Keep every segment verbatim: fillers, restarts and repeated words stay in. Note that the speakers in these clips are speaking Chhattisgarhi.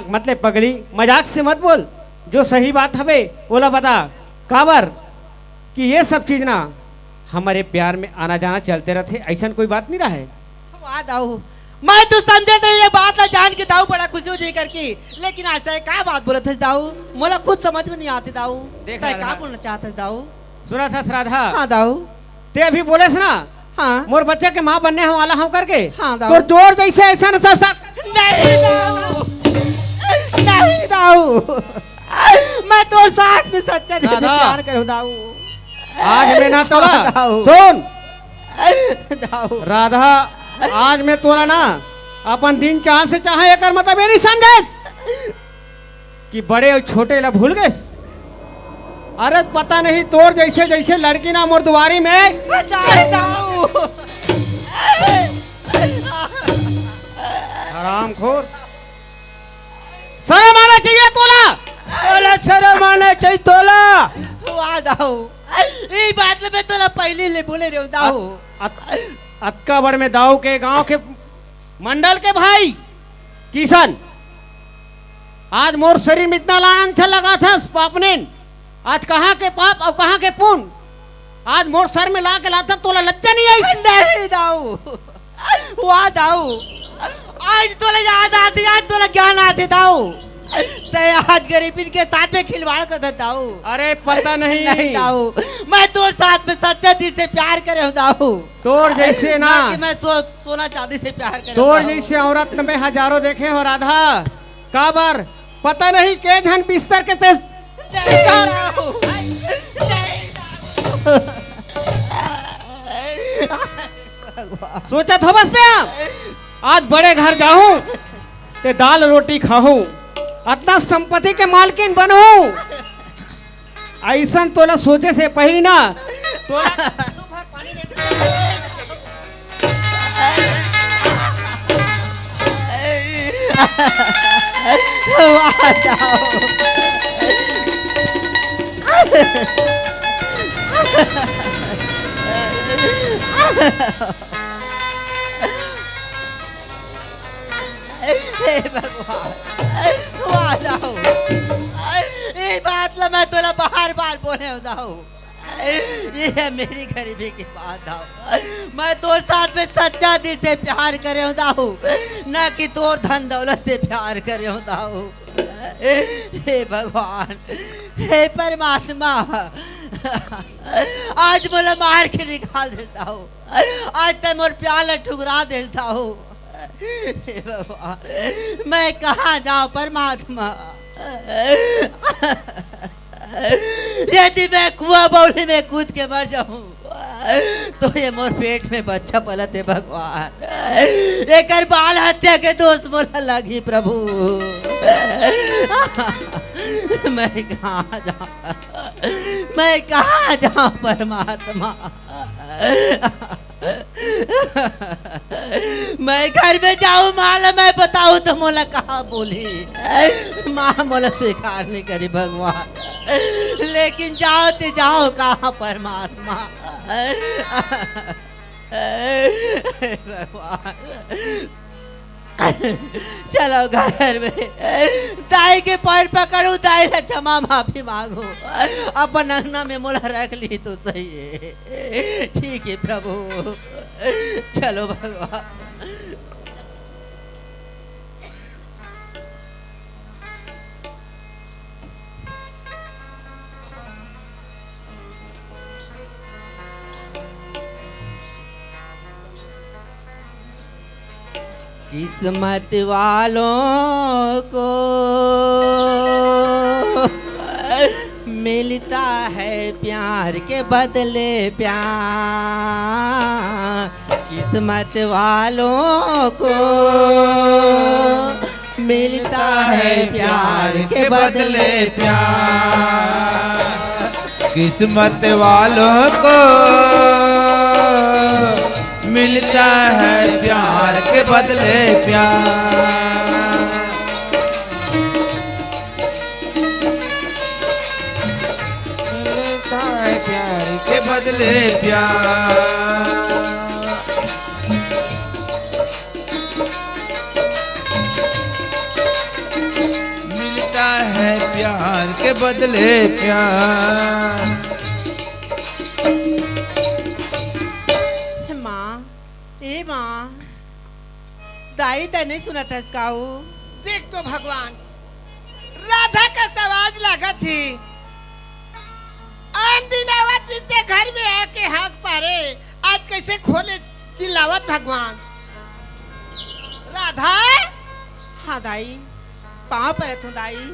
मत ले पगली, मजाक से मत बोल, जो सही बात हवे ओला बता। काबर कि ये सब चीज ना हमर प्यार में आना जाना चलते रथे, अइसन कोई बात नहीं रहे। वाह दाऊ, मैं तो समझत रहे ये बात ला जान के दाऊ बड़ा खुशी हो जाही करके, लेकिन आज तैं का बात बोलत हस दाऊ, मोला खुद समझ में नहीं आते दाऊ। देख तैं राधा। का बोलना चाहत हस दाऊ? सुनत हस राधा? हाँ दाऊ। तैं अभी बोलेस ना, हाँ। मोर बच्चा के माँ बनने वाला हूँ करके। हाँ दाऊ। तोर जोर जैसे ऐसा न सा-, सा-, नहीं दाऊ, नहीं दाऊ, मैं तोर साथ में सच्चा दिल से राधा। प्यार करूँ दाऊ। आज मैं ना तोला। हाँ, दाऊ। सुन। दाऊ। राधा, आज मैं तोला ना अपन दिन चाल से चाहे एकर मतलब ये नहीं समझे कि बड़े अउ छोटे ला भूल गए। अरे पता नहीं तोर जैसे जैसे लड़की ना मोर दुआरी में। नहीं दाऊ। हरामखोर। शर्म आना चाहिए तोला। तोला शर्म आना चाहिए तोला। वाह दाऊ, ई बात ले मैं तोला पहले ले बोले रहे दाऊ। अत-, अत-, अतका बड़ में दाऊ के गांव के मंडल के भाई किशन, आज मोर शरीर में इतना लानन थे लगा था पापनेन। आज कहाँ के पाप अउ कहाँ के पुण्य, आज मोर सर में ला के लाथा तोला लज्जा नहीं आई? नहीं दाऊ, वाह दाऊ, आज तोला याद आते, आज तोला ज्ञान आते दाऊ। तैं आज गरीबी के साथ में खिलवाड़ कर दे दाऊ। अरे पता नहीं। नहीं दाऊ, मैं तोर साथ में सच्चा दिल से प्यार करे हूँ दाऊ। तोर जैसे ना। ना कि मैं सो-, सोना चांदी से प्यार करे हूँ तोर दाऊ। जैसे औरत में हजारों देखे हो राधा। काबर पता नहीं के झन बिस्तर के तेज। नहीं दाऊ, नहीं दाऊ। सोचत हो बस आप, आज बड़े घर जाहूं ते दाल रोटी खाहूं, अतना संपत्ति के मालकिन बनहूं। अइसन तोला सोचे से पहिली ना तोला हे भगवान, वाह दाऊ, ये बात ला मैं तोला बार बार बोले हूँ दाऊ। ये है मेरी गरीबी की बात दाऊ। मैं तोर साथ में सच्चा दिल से प्यार करे हूँ दाऊ, ना कि तोर धन दौलत से प्यार करे हूँ दाऊ। हे भगवान, हे परमात्मा, आज मोला मार के निकाल दे दाऊ। आज तैं मोर प्यार ला ठुकरा दे दाऊ। हे भगवान, मैं कहाँ जाऊँ परमात्मा? यदि मैं कुआं बौली में कूद के मर जाऊँ तो ये मोर पेट में बच्चा पलत हे भगवान, एकर बाल हत्या के दोष मोला लगही प्रभु। मैं कहाँ जाऊँ, मैं कहाँ जाऊँ परमात्मा? मैं घर में जाऊँ, माँ ला मैं बताऊँ तो मोला कहाँ बोलही? माँ मोला स्वीकार नहीं करी भगवान। लेकिन जाओ ते जाओ कहाँ परमात्मा? भगवान, चलो घर में दाई के पैर पकड़ू, दाई ला क्षमा माफी मांगू, अपन अंगना में मोला रख ली तो सही है। ठीक है प्रभु, चलो भगवान। किस्मत वालों को मिलता है प्यार के बदले प्यार। किस्मत वालों को मिलता है प्यार के बदले प्यार। किस्मत वालों को मिलता है प्यार के बदले प्यार। मिलता है प्यार के बदले प्यार। प्यार के बदले प्यार। माँ, ए माँ, दाई, तै नहीं सुनत हस का ओ? देख तो भगवान, राधा का सवाज लागत ही। आन दिन आवत ही ते घर में आके हाथ पारे, आज कैसे खोले चिल्लावत भगवान। राधा। हाँ दाई, पाँव परत हूँ दाई।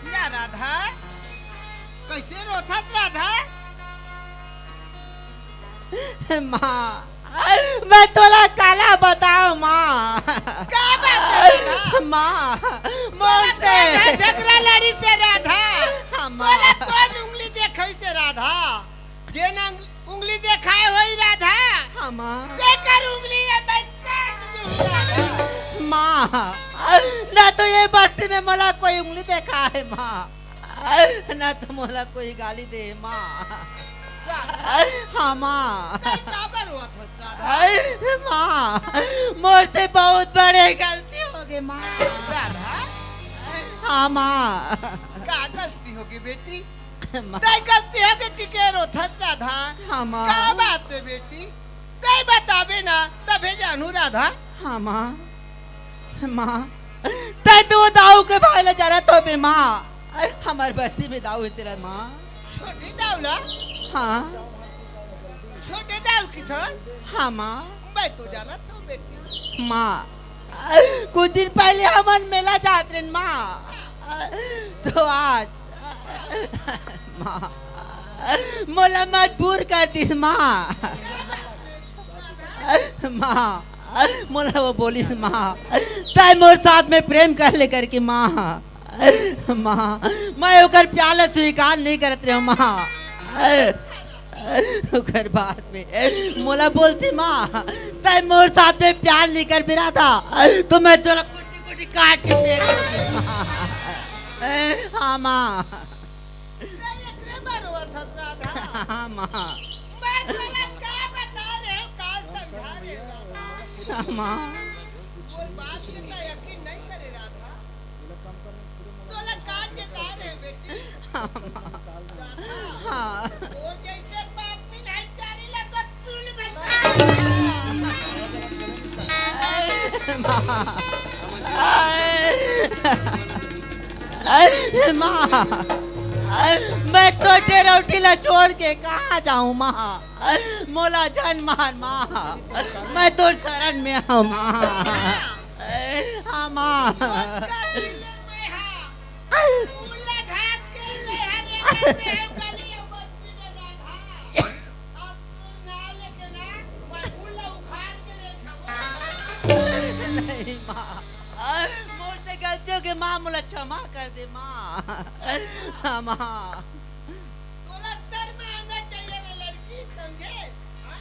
या राधा, कैसे रोथस राधा? माँ, मैं तोला काला बताओ माँ। का बात है राधा? माँ, मोर से झगरा लड़ी से राधा। हाँ, माँ। तोला कौन उंगली देखाई से राधा? जेन उंगली देखाए होई राधा। हाँ, माँ। तेकर उंगली ये मैं काट दूँ राधा। माँ, ना तो ये बस्ती में मोला कोई उंगली देखाए माँ। ना तो मोला कोई गाली दे माँ। राधा। हाँ माँ। तै काबर रोवत हस राधा? माँ, मोर से बहुत बड़े गलती हो गई माँ। राधा। हाँ माँ। का गलती हो गई बेटी? माँ। तै गलती हो गई कि के रोथस राधा? हाँ माँ। का बात है बेटी? तै बताबे ना तभे जानू राधा। हाँ माँ। माँ, तै तो वो दाऊ के भाई ला जानत होबे माँ। हमर बस्ती में दाऊ हे तेला माँ। छोटे दाऊ ला? हाँ। छोटे दाऊ किथस? हाँ माँ। मैं तो जानत हूँ बेटी। माँ, कुछ दिन पहले हमन मेला जात रहेन माँ। तो आज माँ, मोला मजबूर कर दिस माँ। माँ, मोला वो बोलिस माँ, तै मोर साथ में प्रेम कर ले करके माँ। माँ, मैं ओकर प्यार ला स्वीकार नहीं करत रहेंव माँ। ओकर बाद में मोला बोलती माँ, तै मोर साथ में प्यार नहीं कर रहा था, तो मैं तोला कुटी कुटी काट के फेंक देती माँ। हाँ माँ। तै एकरे बर रोवत हस राधा? हाँ माँ। मैं तोला का बता रहे हूँ, का समझा रहे हूँ राधा? हाँ माँ। मोर बात के तै यकीन नहीं करे राधा। तोला काट के का रहे बेटी? हाँ माँ। राधा। हाँ। तोर जैसे पापी नहीं चारी ला तो अरे माँ, मैं तो डेरौटी ला छोड़ के कहाँ जाऊँ माँ? मोला झन मार माँ, मैं तोर शरण में हूँ माँ। हाँ माँ। नहीं माँ, मोर से गलती हो गई माँ, मोला क्षमा कर दे माँ। हाँ माँ। तोला शर्म आना चाहिए रे लड़की, समझे? हाँ?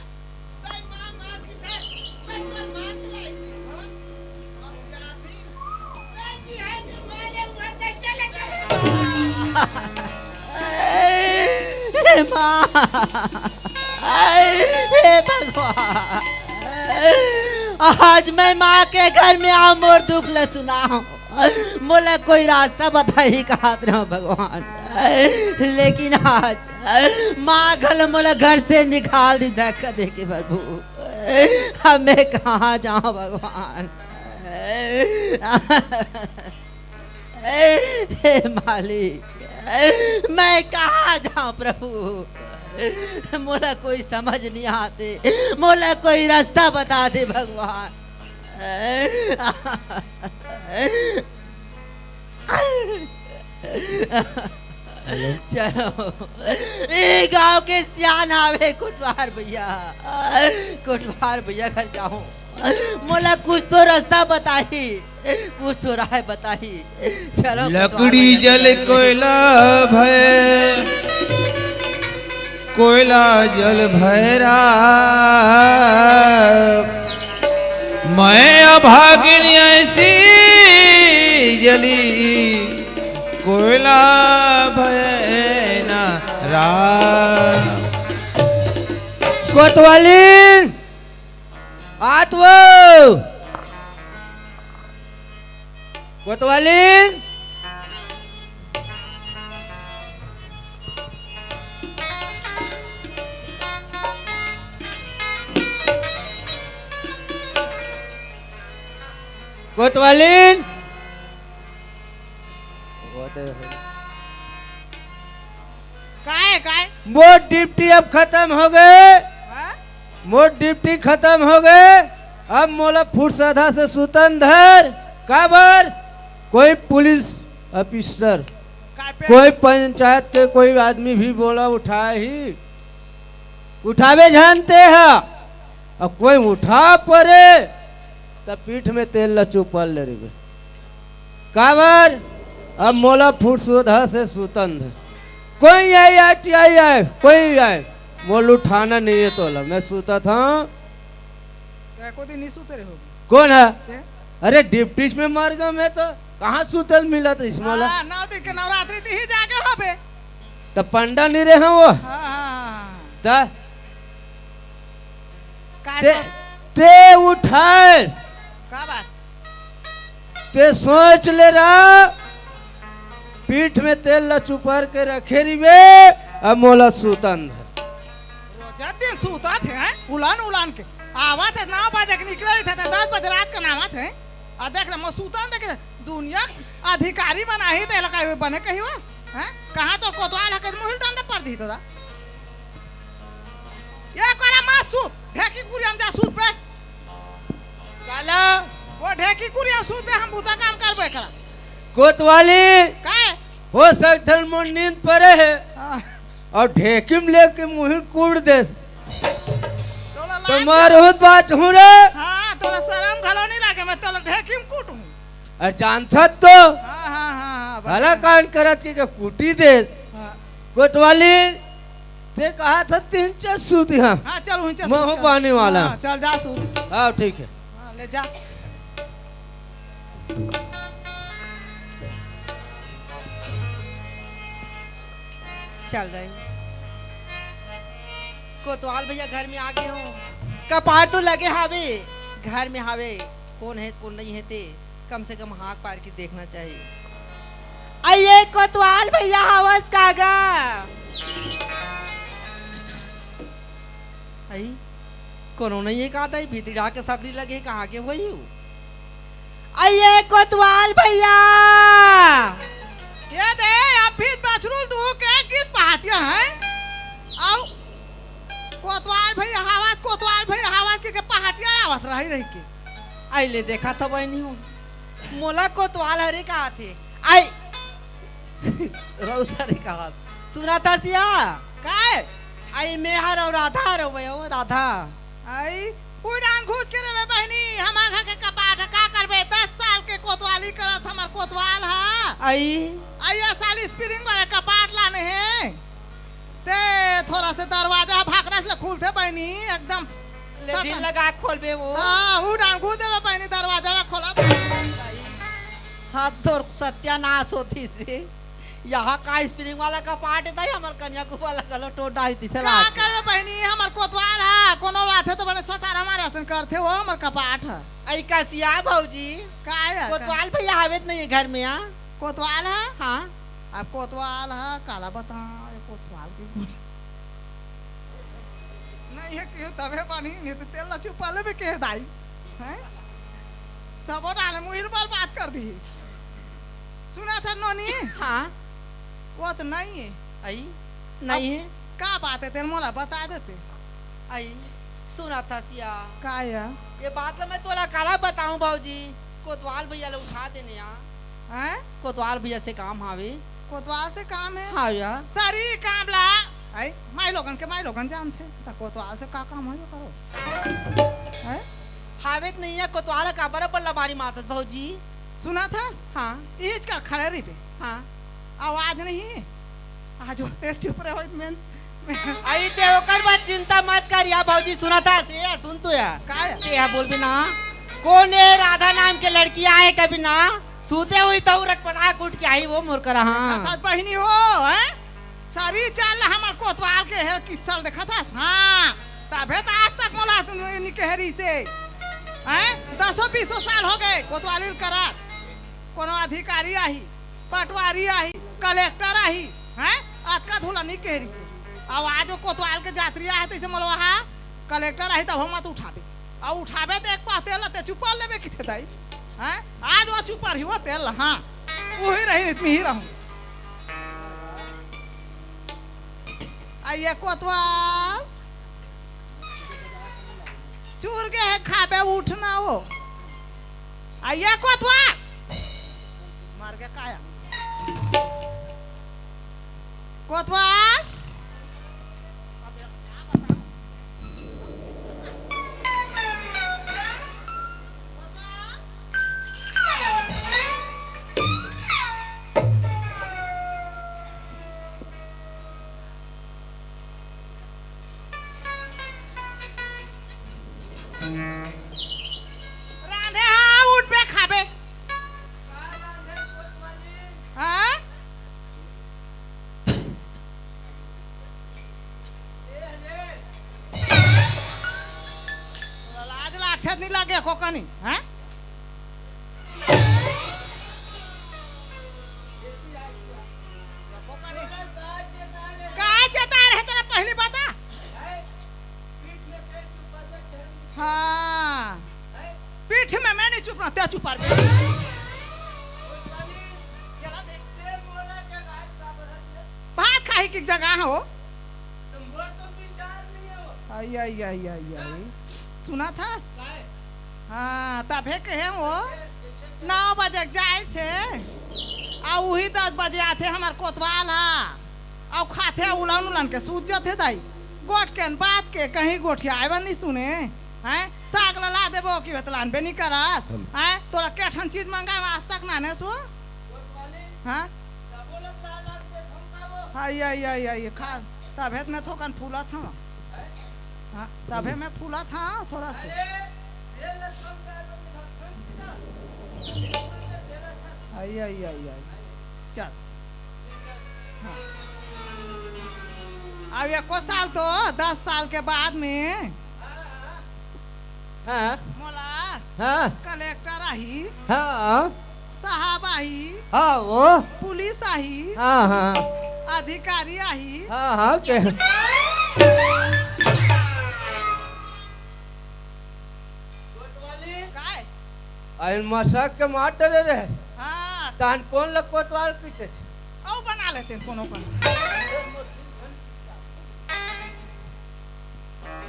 तै माँ, माँ की तरह, मैं तोर माँ के लायक नहीं हूँ। हम जाति, तै जी है जो माँ ले हुआ तै चले चले। हे माँ, हे भगवान, आज मैं माँ के घर में आऊँ, मोर दुख ल सुनाऊँ। मोला कोई रास्ता बताही कहत रहे भगवान, लेकिन आज माँ घलो मोला घर से निकाल दी धक्का देके प्रभु। अब मैं कहाँ जाऊँ भगवान? हे मालिक, मैं कहाँ जाऊँ प्रभु? मोला कोई समझ नहीं आते, मोला कोई रास्ता बता दे भगवान। चलो, ए गांव के सियान हावे कोटवार भैया, कोटवार भैया घर जाऊं, मोला कुछ तो रास्ता बताही, कुछ तो राह बताही। चलो, कोटवार लकड़ी भैया, जल चलो। कोयला भय, कोयला जल भय राख। मैं अभागिन ऐसी जली, कोयला भय ना राख। कोतवाली, आत वो। कोतवाली, कोतवालिन, काय, काय? मोर ड्यूटी अब खतम होगे। हाँ? मोर ड्यूटी खतम होगे। अब मोला फुरसदा से सुतन धर। काबर? कोई पुलिस ऑफिसर, काय पे? कोई पंचायत के कोई आदमी भी मोला उठाही, उठाबे झन ते ह। अउ कोई उठा परे, त पीठ में तेल ला चुपल ले रहिबे। काबर? अब मोला फुरसदा से सुतन धर। कोई आए, आरटीआई आए, कोई आए, मोला उठाना नहीं है तोला, मैं सुतत हँव। एको दिन नहीं सुते रहे होगे। कोन ह? ते? अरे, डिप्टीज में मर गया मैं तो, कहाँ सुतल मिलत रहिस मोला? हाँ, नौ दिन के नवरात्रि ते ही जागे होबे। त पंडा नहीं रहे वो। हाँ, हाँ, हाँ, हाँ। त का ते, तो? ते उठाए। का बात? ते सोच ले रहा, पीठ में तेल ला चुपर के रखे रहिबे, अब मोला सुतन धर। रोजा दिन सुतत हे, हैं? उलान उलान के। आवत हे, नौ बजे के निकले रहिथे, त दस बजे रात के नावत हे। आ देख ले, मोर सुतन देख ले, दुनिया के अधिकारी मन आही, त एला का बने कही वो? हैं? कहाँ तो कोतवाल ह के मुहिल डंडा पड़ जही दादा। ये करा मत सूत, ढेकी कुरिया म जा सूत बे। काला? वो ढेकी कुरिया म सूत बे, हम बूता काम करबे करा। कोतवाली। काय? हो सकथे मोर नींद परे हे। हाँ। अउ ढेकी म लेके मुही कूट देस। तोला तो लाज मर होत बाच हूँ रे। हाँ, तोला शरम घलो नहीं लागे, मैं तोला ढेकी म कूटूँ। अरे जानथस तो। हाँ, हाँ, हाँ, हाँ, भला बता। कांड करत के, के कूटी देस। हाँ। कोतवाली, ते कहा था तीन चार सूत यहाँ। हाँ, चल, उनचे महू सूत, चल। पानी वाला। हाँ, चल, जा सूत। हाँ, ठीक है। हाँ, ले जा। चल दाई। कोतवाल भैया घर में आ गे हो। कपाट तो लगे हावे, घर में हावे। कोन हे, कोन नहीं हे ते, कम से कम हाथ पार के देखना चाहिए। अई ये कोतवाल भैया हावस का गा? अई, कोनो नहीं हे का दाई, भीतरी डाक के सबरी लगे, कहाँ के होही? अई ये कोतवाल भैया। ये दे, अभी बछरू ल दूहूँ के गीत पहाटिया हे। अउ कोतवाल भैया हावस, कोतवाल भैया हावस के, के पहाटिया आवत रही, रही के। अई ले देखा था बहिनी हो। मोला कोतवाल हरे कहा थे। अई रउत हरे कहा। सुनथस या? काय? अई मैं हर अउ राधा हर, ओ राधा। अई, उड़ान घूस के रे बहिनी, हमार घर के कपाट ह, का करबे? दस साल के कोतवाली करत, हमार कोतवाल ह। अई। अई, ये साल spring वाला कपाट लाने हे। ते थोड़ा से दरवाजा ह भाखरा से खुलथे बहिनी, एकदम ले सटन। दिल लगा के खोलबे वो। हाँ, उड़ान घूस देबे बहिनी, दरवाजा ला खोला। हाँ, तोर सत्यानाश होतिस रे। यहाँ का spring वाला कपाट हे, ताई हमर कन्याकुमारी वाला घलो टोट डारी दिसे का लागथे। करबे बहिनी, हमर कोतवाल ह, कोनो आथे तो बने सटारा मारे असन करथे वो हमर कपाट ह। अई कसिया भौजी, का हे? कोतवाल भैया हावे त नहीं हे घर में, हाँ? कोतवाल ह? हाँ। अब कोतवाल ह, काला बता, ये कोतवाल के गुण। नहीं हे केहू तभे बनी, नहीं तो तेल ला चुपा लेबे के दाई। हैं? सबो डाले मुहिर बर्बाद कर दी। सुनथस नोनी? हाँ। वो तो नहीं हे। अई, नहीं अब हे। का बात हे, तेल मोला बता देते। अई, सुनथस या। का या? ये बात ला मैं तोला काला बताऊं भौजी, कोतवाल भैया ला उठा देने या। हैं? कोतवाल भैया से काम हावे। कोतवाल से काम हे? हाँ भैया। सारी काम ला, आई, माई लोगन के माई लोगन जानथे। त कोतवाल से का काम होय करो? हैं? हावे त नहीं हे, कोतवाल का बराबर लबारी मारथस भौजी। सुनथस? हाँ। इहिच कर खड़े रहिबे। हाँ। आवाज नहीं हे। आज वो तेल चुप रहे होय त मैं अई ते ओकर बाद चिंता मत कर या भौजी, सुनथस या, सुन तो या। का हे? ते हा बोलबे ना, कोन ए राधा नाम के लड़की आए कभी ना, सूते हुई तो रटपटा के उठ के आही वो मोर करा, हाँ। देखथस बहिनी हो, हैं? सारी चाल ला हमर कोतवाल के हे किस्सा ल देखथस, हाँ। तभे त आज तक मोला तू नी कहे रिहिसे, हैं? दसो बीसो साल होगे कोतवाली ल करत। कोनो अधिकारी आही, पटवारी आही, कलेक्टर आही, हैं? अतका धूला नी कहे रिहिसे। अउ आज वो कोतवाल के जातरी आए हे, तइसे मोला वहाँ कलेक्टर आही, तभो मत उठाबे। अउ उठाबे त एक पाव तेल ल ते चुपा लेबे किथे दाई। हैं? आज वो चुप रही वो तेल, हाँ। वही रही, नहीं तो मैं ही रहूं। आ ये कोतवाल चूर के है खाबे, उठ ना हो। आ ये कोतवाल मर के काया। कोतवाल। रांधे हा, उठबे खाबे। हाँ? लाज लागथे नहीं लागे को कनी, हैं? का चेता रहे तेरा पहली बता? हाँ, पीठ में मैं नहीं चुप रहा, ते चुप रह। भात खाही की जगह हो। आई, आई, आई, आई, आई। सुना था? हाँ, तभे कहे वो नौ बजे जाए थे, आ उही दस बजे आथे हमार कोतवाल हा, अउ खाथे उलन उलन के सूत जथे दाई। गोठ के न बात के कहीं गोठियाए बर नहीं सुने, हैं? साग ला ला देबो कि बतलान बे नहीं करस, हैं? तोला के ठन चीज मंगाए आज तक नाने सो, हाँ? आई, आई, आई, आई, खा, तभे त मैं थोकन फूलत हूँ। हाँ, तभे मैं फूलत हूँ थोड़ा से। आई, आई, आई, आई। चल। हाँ। अब एको साल तो दस साल के बाद में हाँ। मोला हाँ। कलेक्टर आही। हाँ। साहब आही। हाँ, वो। पुलिस आही। हाँ, हाँ। अधिकारी आही। हाँ, हाँ, के? काय? अरे मसक के मार डरे रहे। हाँ। तान कोन ल कोतवाल पीछे? औ बना लेते हैं कोनो पर।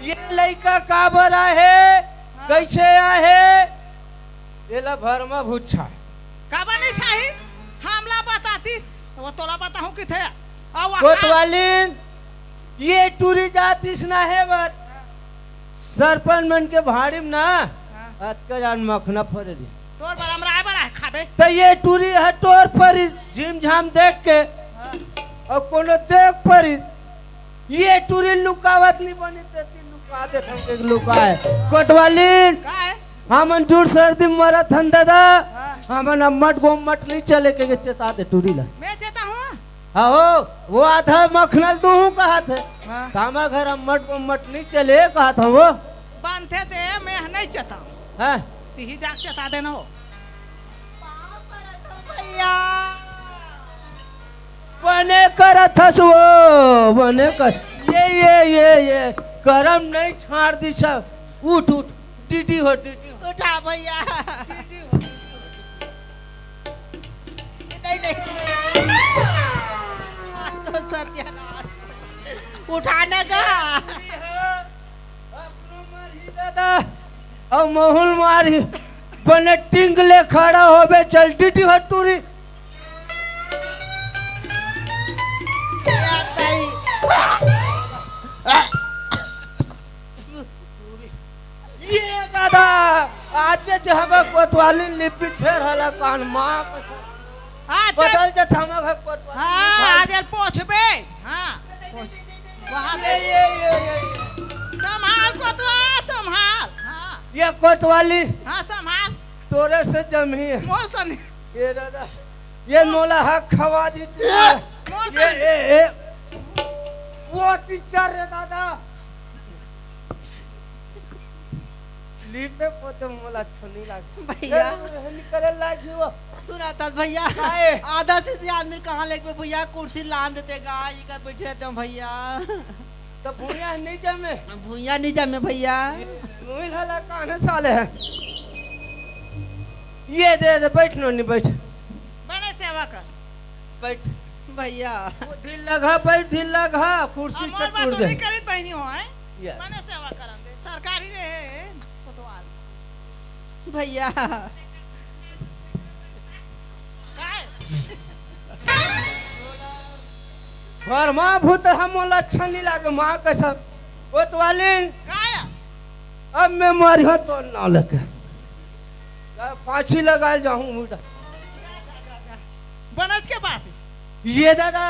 ये लइका काबर आहे, हाँ। कइसे आहे, एला भरमा भुच्छा। काबर नहीं चाही? हमला बतातीस, वो तोला बताहूँ किथे। अउ कोतवालिन, ये टूरी जातिस ना हे बर। सरपंच मन के भाड़ी म ना, हाँ। अतका जान मखना फरे रहिस। तोर बर अमराए बर आहे खाबे। त ये टूरी ह टोर परिस, झिम झाम देख के। हाँ। अउ कोनो देख परिस, ये टूरी लुकावत नहीं बनी, तेती लुका देत हन के लुकाए। कोतवालिन, काय? हमन जुड़ सर्दी म मरत हन दादा, हाँ। हमन अम्मट गोम्मट नहीं चले के, के चेता दे टूरी ला। मैं चेता हूँ। अहो, वो आधा मखनल तू हूँ कहत हे। हाँ। त हमर घर अम्मट गोम्मट नहीं चले कहत हूँ वो। बांधे ते मैं नहीं चेता हूँ। हाँ। तिही जाके चेता देना हो। पाँव परत हो भैया। बने करत हस वो, बने कर। ये, ये, ये, ये, करम नहीं छाड़ दी सब। उठ, उठ, डीडी हो, डीडी हो। उठा भैया। डीडी हो, डीडी हो। नहीं, नहीं। आज तो सत्यानाश। उठाना का? अपनो मारही दादा, अउ महूँ ल मारही। बने टिंग ले खड़ा होबे, चल डीडी हो टूरी। ये दादा, आज जे हवे कोतवाली लिपिट फेर हला कान माँ कसम। आज बदल जत हमा घर कोतवाली। हाँ, आज एल पोछबे। हाँ, पोछ। वहाँ ये, दे। ये, ये, ये, ये। संभाल कोतवाल, संभाल। हाँ। ये कोतवाली। हाँ, संभाल। तोरे से जमही है। मोर सन। ये दादा, ये मोला हक खवा दी तू। मोर ये, सन। ये, ये। वो टीचर रे दादा। लीपे पोते मोला अच्छो नहीं लागे। भैया। ए, तू रहनी करे लागी वो। सुना था भैया। काहे? आधा से, से आदमी कहाँ लेके भैया कुर्सी लान देते गा, ये कर बैठे रहते हो भैया। तो भूया नहीं जमे। भूया नहीं जमे भैया। ये भूया ला कान्हे साले है। ये दे दे, बैठ नोनी, बैठ। बने सेवा कर। बैठ। भैया। वो ढील लगा, बैठ, ढील लगा, कुर्सी अब मोर से बात टूट तो गई। नहीं करीत बहिनी हो, हैं? ये। बने सेवा करन दे, सरकारी रे हे, कोतवाल। भैया। काय? भरमा भूत हम मोला अच्छा नहीं लागे, माँ कसम। कोतवालिन। काय? अब मैं मरिहो तो ना लगे। फांसी लगा जाऊं उड़ा। बनज के बात। ये दादा,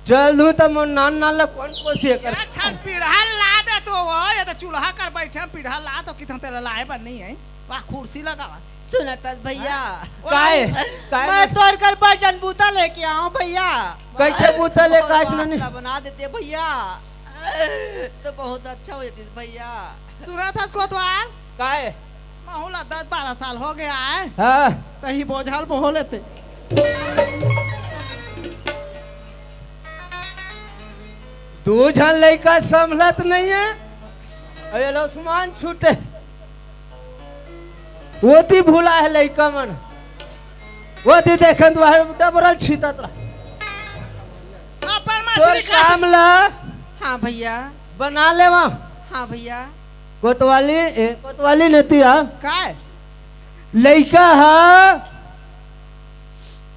चल दूं त मोर नान नान ला कौन पोसी एकर? यार, छठ पीढ़ा ला दे तो वो, ये तो चूल्हा कर बैठे हम, पीढ़ा ला तो कितना तेरा लाए बर नहीं है। वाह, कुर्सी लगावा थे। सुनत हस भैया। हाँ? काय? काय मैं में? तोर घर बर जन बूता लेके आऊं भैया। कैसे बूता लेके आज नोनी? बना देते भैया, तो बहुत अच्छा हो जाती भैया। सुनत हस कोतवाल? काय? महू ला दस बारह साल हो गया है। हाँ। तही बोझल मोह लेते। दू झन लइका संभलत नहीं है, अउ ये लो आसमान छूटे। ओती भुला है लइका मन, ओती देखन तो वह डबरल छीतत रहा। अपन तोर मछली खा। काम ला हाँ भैया। बना लेवा। हाँ भैया। कोतवाली, ए, कोतवाली नतिया। काय? लइका ह,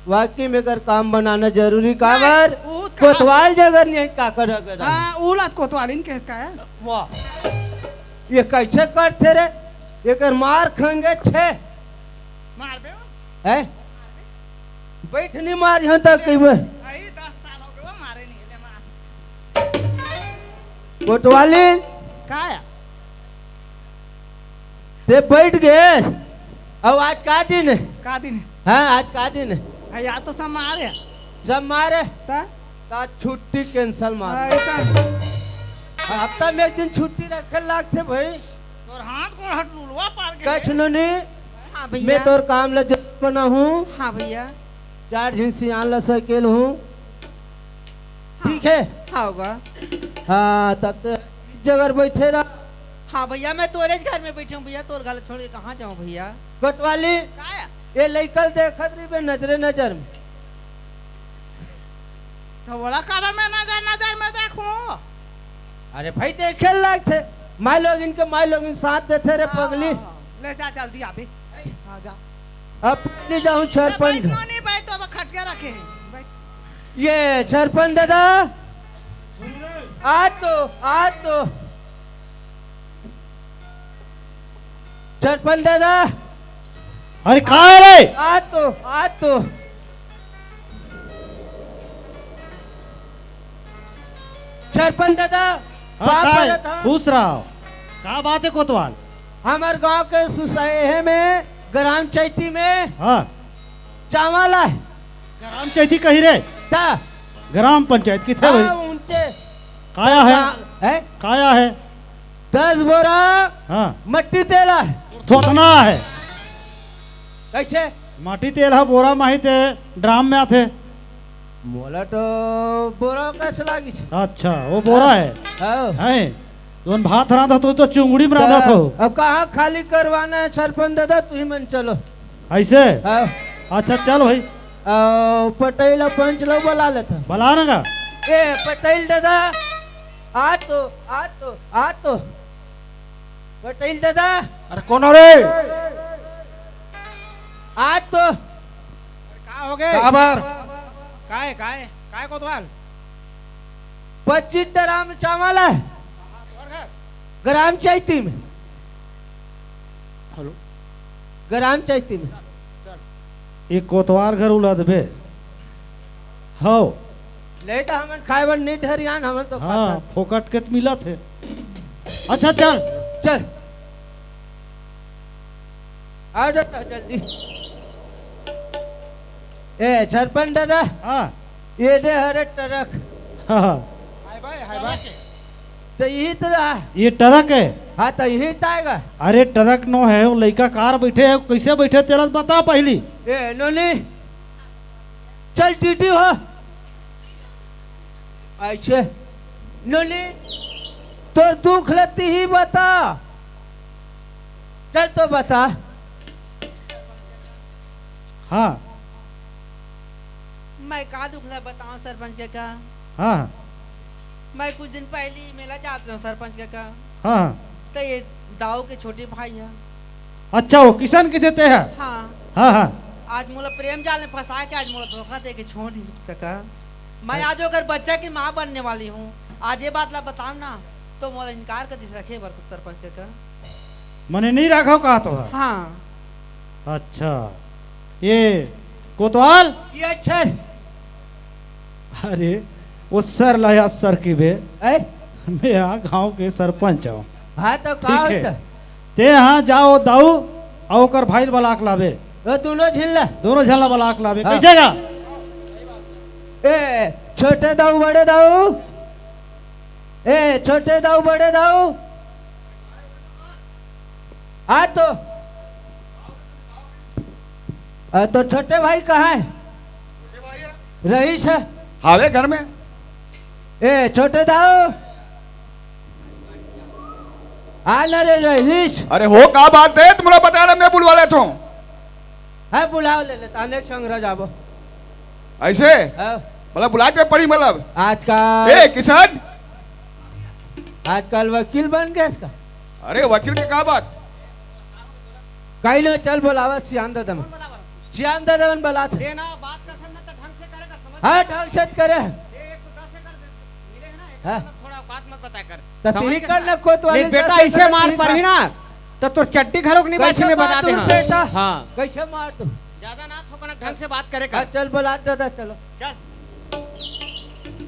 वाकई में एकर काम बनाना जरूरी। काबर? ऊ त कहा कोतवाल जगर नहीं है, काकर अगर। हाँ, ऊ ला त कोतवालिन केस का है। वाह, ये कैसे करथे रे? एकर मार खंगे छे। मार बे। हैं? बैठ नहीं मार यहाँ तक कहीं में। आई दस साल हो गए, वो मारे नहीं, ले मार। कोतवालिन। का है? ते बैठ गए। अब आज का दिन है? का दिन है? हाँ, आज का दिन है? आ, या तो सब मारे। सब मारे? ता? का छुट्टी cancel मार। हाँ, ऐसा। हफ्ता में एक दिन छुट्टी रखे लागथे भाई। तोर हाथ गोड़ हट लुलवा पार के। कछ नो नहीं। हाँ भैया। मैं तोर काम ला जरूर बनाहूँ। हाँ भैया। चार झिन सियान ला सकेल हूँ। हाँ। ठीक है? हाँ होगा। हाँ, तब तो इस जगह बैठे रहा। हाँ भैया, मैं तोरे घर में बैठे हूँ भैया, तोर घर छोड़ के कहाँ जाऊँ भैया? कोतवाली, का है? ये लइका ल देखत रहिबे नजरे नजर में। तो बोला, काबर मैं नजर नजर में देखूं? अरे भाई, देखे लागथे, माई लोगिन के माई लोगिन साथ देथे रे हाँ, पगली। हाँ, हाँ। ले जा जल्दी अभी। हाँ, जा। अब नहीं जाऊं ए, सरपंच। बैठ, नो, नहीं बैठ, तो अब खटिया रखे हैं। बैठ। ये सरपंच दादा, आ तो, आ तो। सरपंच दादा। अरे, का है रे? आ तो, आ तो। सरपंच दादा, हाँ, बात का है? करत हूँ। खुश रहो। का बात है कोतवाल? हमर गांव के सुसहे में, ग्राम चैती में हाँ। चावल है। ग्राम चैती कही रे? ता। ग्राम पंचायत किथे भाई? हाँ, उनके काया है? का-, है? काया है? दस बोरा हाँ। मट्टी तेल है। थोथना है। कैसे? माटी तेल ह बोरा म आही ते ड्राम में आथे। मोला तो बोरा कस लागिस। अच्छा, वो बोरा है। हाँ। है। जोन भात रांधत हो तो चुंगड़ी में रांधत हो। अब कहाँ खाली करवाना है सरपंच दादा, तू ही मन चलो। ऐसे? हाँ। अच्छा, चल भाई। आ, पटेल पंच लोग बुला लेता। बुला ना का? ए, पटेल दादा, आ तो, आ तो, आ तो। पटेल दादा। अरे कौन हो रे? आज तो का हो गए? काबर? काय, काय, काय कोतवाल? पच्चीस ड्राम चावल है। ग्राम चैती में। हेलो। ग्राम चैती में। एक कोतवाल घर उलदबे। हव। नहीं तो हमन खाए बर नहीं धरियान, हमन तो हाँ, खाता। फोकट के त मिलत हे। अच्छा, चल। चल। आ जा, जल्दी। ए, सरपंच दादा। हाँ। ये दे हरे ट्रक। हाँ, हाँ। हाय भाई, हाय भाई। तो यही तो रहा। ये ट्रक है? हाँ, तो यही तो आएगा। अरे, ट्रक नो है, वो लइका कार बैठे है, कैसे बैठे, तेला बता पहली। ए, नोनी। चल, टीटी हो। ऐसे। नोनी, तोर दुख लगती ही बता। चल तो बता। हाँ। मैं का दुख ला बताऊं सरपंच कका? हाँ, हाँ। मैं कुछ दिन पहली मेला जात रहूं सरपंच कका। हाँ, हाँ। तो ये दाऊ के छोटे भाई है। अच्छा, वो किशन के देते हैं? हाँ। हाँ, हाँ। आज मोला प्रेम जाल में फंसा के आज मोला धोखा दे के छोड़ दिस कका। मैं हाँ। आज ओकर बच्चा की माँ बनने वाली हूँ। आज ये बात ला बताऊं ना तो मोला इनकार कर दिस रखे बर सरपंच कका। मने नहीं रखो कहा तो है? हाँ। अच्छा, ये कोतवाल? ये अच्छा। अरे, वो सर लाया सर की बे। ऐ? मैं यहाँ गांव के सरपंच हूँ। हाँ, तो का ठीक है। होता? ते यहाँ जाओ दाऊ, और ओकर भाई बलाक लावे। वो दोनों झिल्ला। दोनों झिल्ला बलाक लावे। हाँ। कैसे का? ए, छोटे दाऊ, बड़े दाऊ। ए, छोटे दाऊ, बड़े दाऊ। आ तो। आ तो छोटे भाई कहाँ है? रहीश है। हावे घर में। ए, छोटे दाऊ। आ ना रे रहीश। अरे हो, का बात है? तुमला बता रहा, मैं बुलवा लेता हूँ। है, बुलाओ ले ले, ताने संग रह जाबो। ऐसे? हाँ। मतलब बुला के पड़ी मतलब? आजकल ए, किशन। आजकल वकील बन गए इसका। अरे वकील के का बात? कहीं ना, चल बुलावा सियान दादा मन। सियान दादा मन बुलात है। देना, बात कर सकना तो ढंग से करेगा, समझ हाँ, ढंग से करे। ये एक तो दस एकड़ मिले है ना, एक हाँ। मतलब थोड़ा बात मत बताया कर। तो समझ तिही के कर ना, साथ। कोतवाली नहीं बेटा, दस एकड़ ऐसे मार तिही पड़ी कर। ना, तो तोर चड्डी घरोक नहीं बाची, कैसे मैं मार बता दे तू हाँ। बेटा? हाँ। कैसे मार तू? ज्यादा ना थोकना, ढंग से बात करे कर। हाँ, चल बुला दादा, चलो। चल।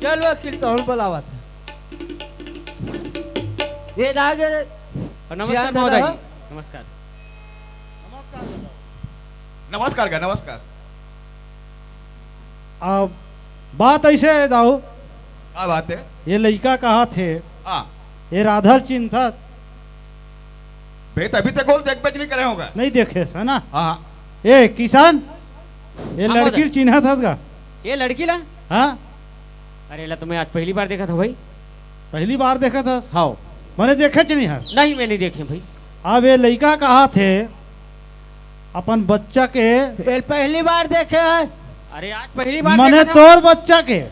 चल वकील, तो हम बुलावा था। ये ना आगे। और नमस्कार सियान महोदय दादा। जी। नमस्कार। नमस्कार का, नमस्कार। अब बात ऐसे है दाऊ। का बात है? ये लइका कहा थे, हाँ। ये राधर चिन्हत। बे, तभी ते गोल देख बेच नहीं करे होगा। नहीं देखे है ना? हाँ। ए किशन, ये हाँ, लड़की महोदय। चिन्हत हस गा? ये लड़की ला? हाँ। अरे ला तो मैं आज पहली बार देखा था भाई। पहली बार देखा था? हाँ। मने देखे च नहीं है? नहीं, मैं नहीं देखे भाई। अब ये लइका कहा थे अपन बच्चा के। ये पहली बार देखे है। अरे आज पहली बार मने देखा था। तोर बच्चा के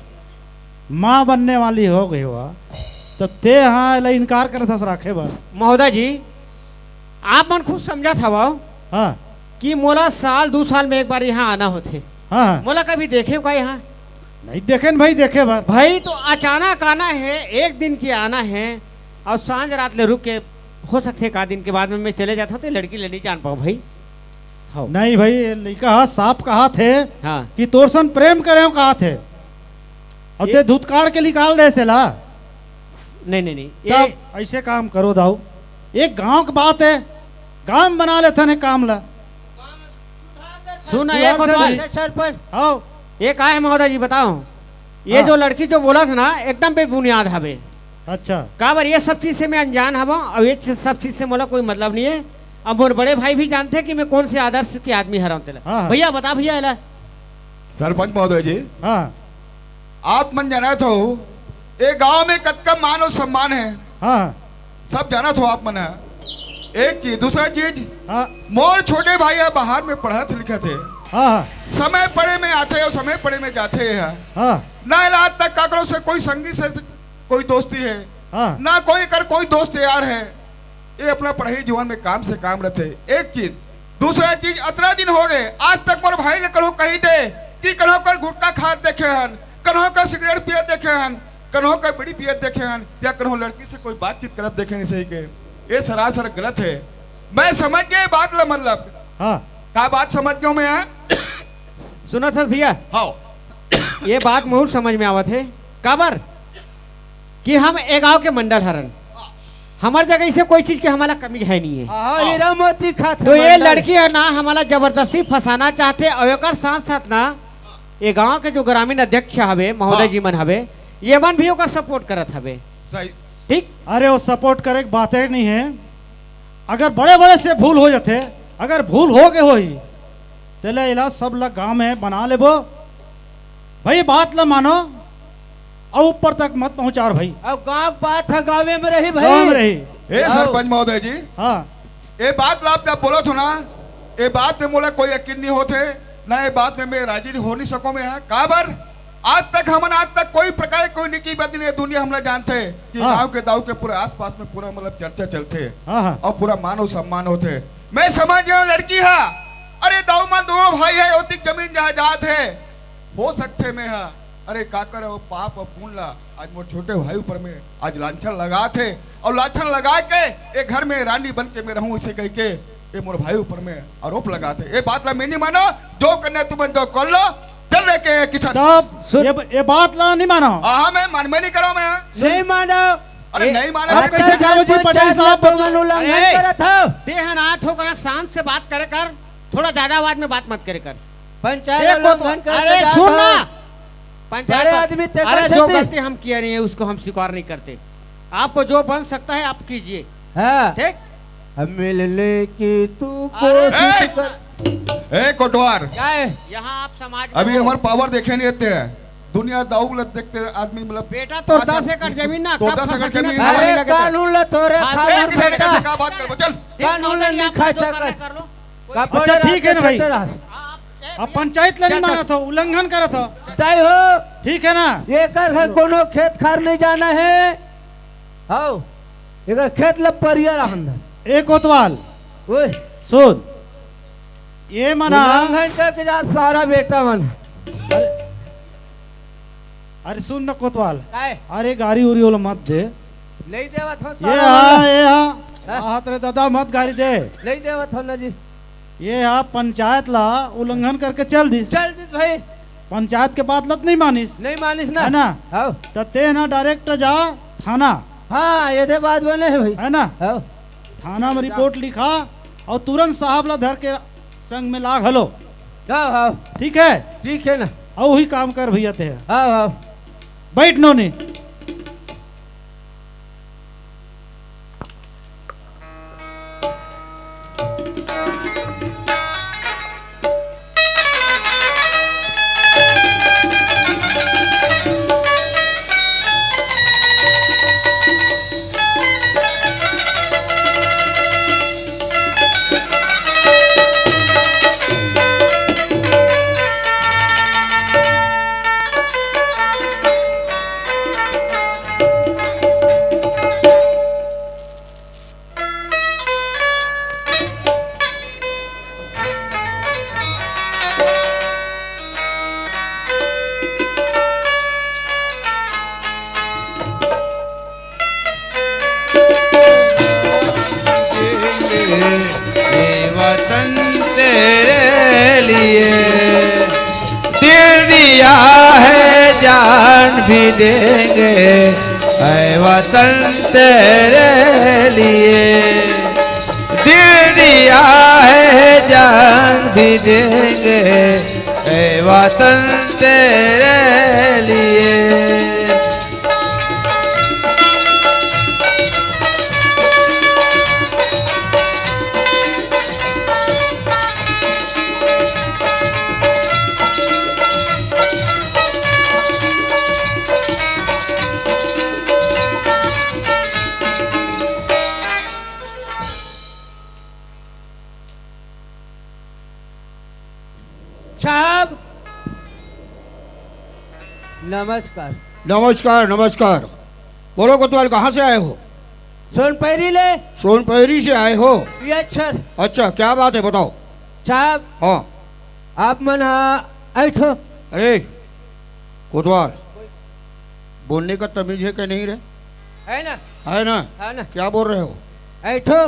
माँ बनने वाली हो गई हुआ, तो ते हाँ एला इनकार करत हस राखे बर। महोदय जी, आप मन खुद समझत हवव हाँ। कि मोला साल दू साल में एक बार यहाँ आना होथे। हाँ, हाँ। मोला कभी देखे का यहाँ? नहीं देखे न भाई, देखे बर। भाई तो अचानक आना है, एक दिन के आना है और सांझ रात ले रुक के हो सकथे का दिन के बाद में मैं चले जाता हूँ तो लड़की ले नहीं जान पाऊँ भाई। हाँ। नहीं भाई, ये लइका हा साफ कहा थे हाँ। कि तोर सन प्रेम करे हो कहा थे। और ये ते धुतकाड़ के निकाल दे से ला। नहीं, नहीं, नहीं, ये तब ऐसे काम करो दाऊ, एक गांव की बात है, गांव में बना लेथन एक काम ला। सुन, सुधार एक बात से भाई। सरपंच। हाँ। ये का है महोदय जी, बताओ, ये हाँ। जो लड़की जो बोला था ना, एकदम बेबुनियाद हवे। अच्छा। काबर ये सब चीज से मैं अनजान हवं और ये सब चीज से मोला कोई मतलब नहीं है। अब मोर बड़े भाई भी जानते हैं कि मैं कौन से आदर्श के आदमी हरव तेला। हाँ, हाँ। भैया बता भैया एला। सरपंच महोदय जी, हाँ। आप मन जानत हो, ये गांव में कतका मान और सम्मान है। हाँ। सब जानत हो आप मन। एक चीज, दूसरा चीज, हाँ। मोर छोटे भाई है, बाहर में पढ़त लिखत है। हाँ, हाँ। समय पड़े में आते और समय पड़े में जाते हैं। हाँ। ना इलाज तक काकरो से कोई संगी से कोई दोस्ती है, हाँ। ना कोई कर कोई दोस्त यार है। ये अपना पढ़ाई जीवन में काम से काम रहते। एक चीज, दूसरा चीज, अतरा दिन हो गए, आज तक मोर भाई ने कन्हो कही दे कि कन्हो कर गुटखा खात देखे हन, कन्हो कर सिगरेट पियत देखे हन, कन्हो कर बीड़ी पियत देखे हन, या कन्हो लड़की से कोई बातचीत करत देखे नहीं सही के। ये सरासर गलत है। मैं समझ गए बात ला, मतलब। हाँ। का बात समझ गयो मैं, हाँ? सुनत हस भैया? हाँ। ये बात मोर समझ में आवत है। काबर? कि हम ए गांव के मंडल हरन, हमर जगह इसे कोई चीज के हमारा कमी है नहीं है। हाँ, हाँ। हीरा मोती खात तो ये मंडल। लड़की है ना, हमारा जबरदस्ती फंसाना चाहते और एकर साथ साथ ना, ये गांव के जो ग्रामीण अध्यक्ष हवे, महोदय हाँ। जी मन हवे, ये मन भी ओकर सपोर्ट करत हवे। सही। ठीक? अरे, वो सपोर्ट करे के बात ही नहीं है। अगर बड़े बड़े से भूल हो जाते, अगर भूल हो गए होही, तेला एला सब ला गांव में बना लेबो। भाई, बात ला मानो और ऊपर तक मत पहुंचाओ भाई। अब गांव बात है, गांवे में रही भाई। गांव में रही। ए आओ। सरपंच महोदय जी, हाँ। ए बात ला आप जब बोलत हो ना, ए बात में मोला कोई यकीन नहीं होते, ना, ये बात में मैं राजी हो नहीं सको मैं, हाँ। काबर? आज तक हमन, आज तक कोई प्रकार के कोई निकी बदी नहीं, दुनिया हमला जानथे कि हाँ। गांव के दाऊ के पूरे आसपास में पूरा मतलब चर्चा चलथे। हाँ, हाँ। और पूरा मान और सम्मान होथे। मैं समझ गया हूँ लड़की हा, अरे दाऊ मन दोनों भाई है, ओतिक जमीन जायदाद है, हो सकथे मैं हा, अरे का करे वो पाप और पुण्य ला आज मोर छोटे भाई ऊपर में आज लांछन लगाथे और लांछन लगा के ये घर में रानी बन के मैं रहूं, इसे कह के ये मोर भाई ऊपर में आरोप लगाथे। ये बात ला मैं नहीं मानो, जो करना तुमन जो कर लो, चल रहे के किसान। साहब, सुन। ये, ये बात ला नहीं मानो। हाँ, हाँ, मैं मान, मैं नहीं करो मैं। नहीं मानो। अरे ए, नहीं मानो। आप कैसे पंचायत जानो जी, में पटेल साहब, पंचायत में उल्लंघन अरे, करत हो। देहनाथ हो कनक शांत से बात करे कर, थोड़ा ज्यादा आवाज में बात मत करे कर। पंचायत देखो तो, उल्लंघन करके अरे जात सुन हो। ना, पंचायत बड़े आदमी ते अरे कर जो सकती। गलती हम किए नहीं है उसको हम स्वीकार नहीं करते। आपको जो बन सकता है आप कीजिए। हाँ। ठीक? हम मिलने की तू अरे कोशिश ए! कर। ए कोटवार, क्या है? यहाँ आप समाज में अभी हो। हमारे पावर देखे नहीं देते हैं। दुनिया दाऊ लत देखते हैं, आदमी मतलब बेटा तो आज दस एकड़ जमीन ना, तो कब दस एकड़ फंसा जमीन ना, है। अरे लगे तो। कानून ला तोरे हाँ, खाली एक सेकंड बेटा। से क्या बात कर, चल। कानून ला नहीं खा सकत। कर लो। का अच्छा, बोले ठीक है ना रास्ते भाई। चलते रह। अब पंचायत ला नहीं चल, चल। मानत हो, उल्लंघन करत हो। तय हो। ठीक है ना? एकर घर कोनो खेत खार नहीं जाना है। हाओ। एकर खेत ला परिया रहन दे। ए कोतवाल। ओए। सुन। ये मना उल्लंघन करके जा सारा बेटा मन। अरे सुन न कोतवाल। काय? अरे गारी उरी ओला मत दे। ले देवत हो ये सारा हा, मन। ये हा। हाँ। हाथ रे दादा मत गारी दे। ले देवत हो ना जी। ये हा पंचायत ला उल्लंघन करके चल दिस। चल दिस भाई। पंचायत के बात लत नहीं मानिस। नहीं मानिस ना। है ना? हाँ। त ते ना डायरेक्ट जा थाना। हाँ, ये दे बात बने है भाई। है ना? हाँ। थाना में रिपोर्ट लिखा और तुरंत साहब ला धर के संग में ला घलो। हाँ, हाँ। ठीक है? ठीक है ना। और वही काम कर भैया ते। हाँ, हाँ। बैठ नोनी। ये वतन तेरे लिए दिल दिया है, जान भी देंगे, ऐ वतन तेरे लिए। दिल दिया है, जान भी देंगे, ऐ वतन तेरे लिए। साहब, नमस्कार। नमस्कार, नमस्कार। बोलो कोतवाल, कहाँ से आए हो? सोनपैरी ले। सोनपैरी से आए हो? Yes sir. अच्छा, क्या बात है, बताओ। साहब, हाँ। आप मन हा ऐठो। अरे कोतवाल, बोलने का तमीज है कि नहीं रे? है ना? है ना? है ना? क्या बोल रहे हो? ऐठो।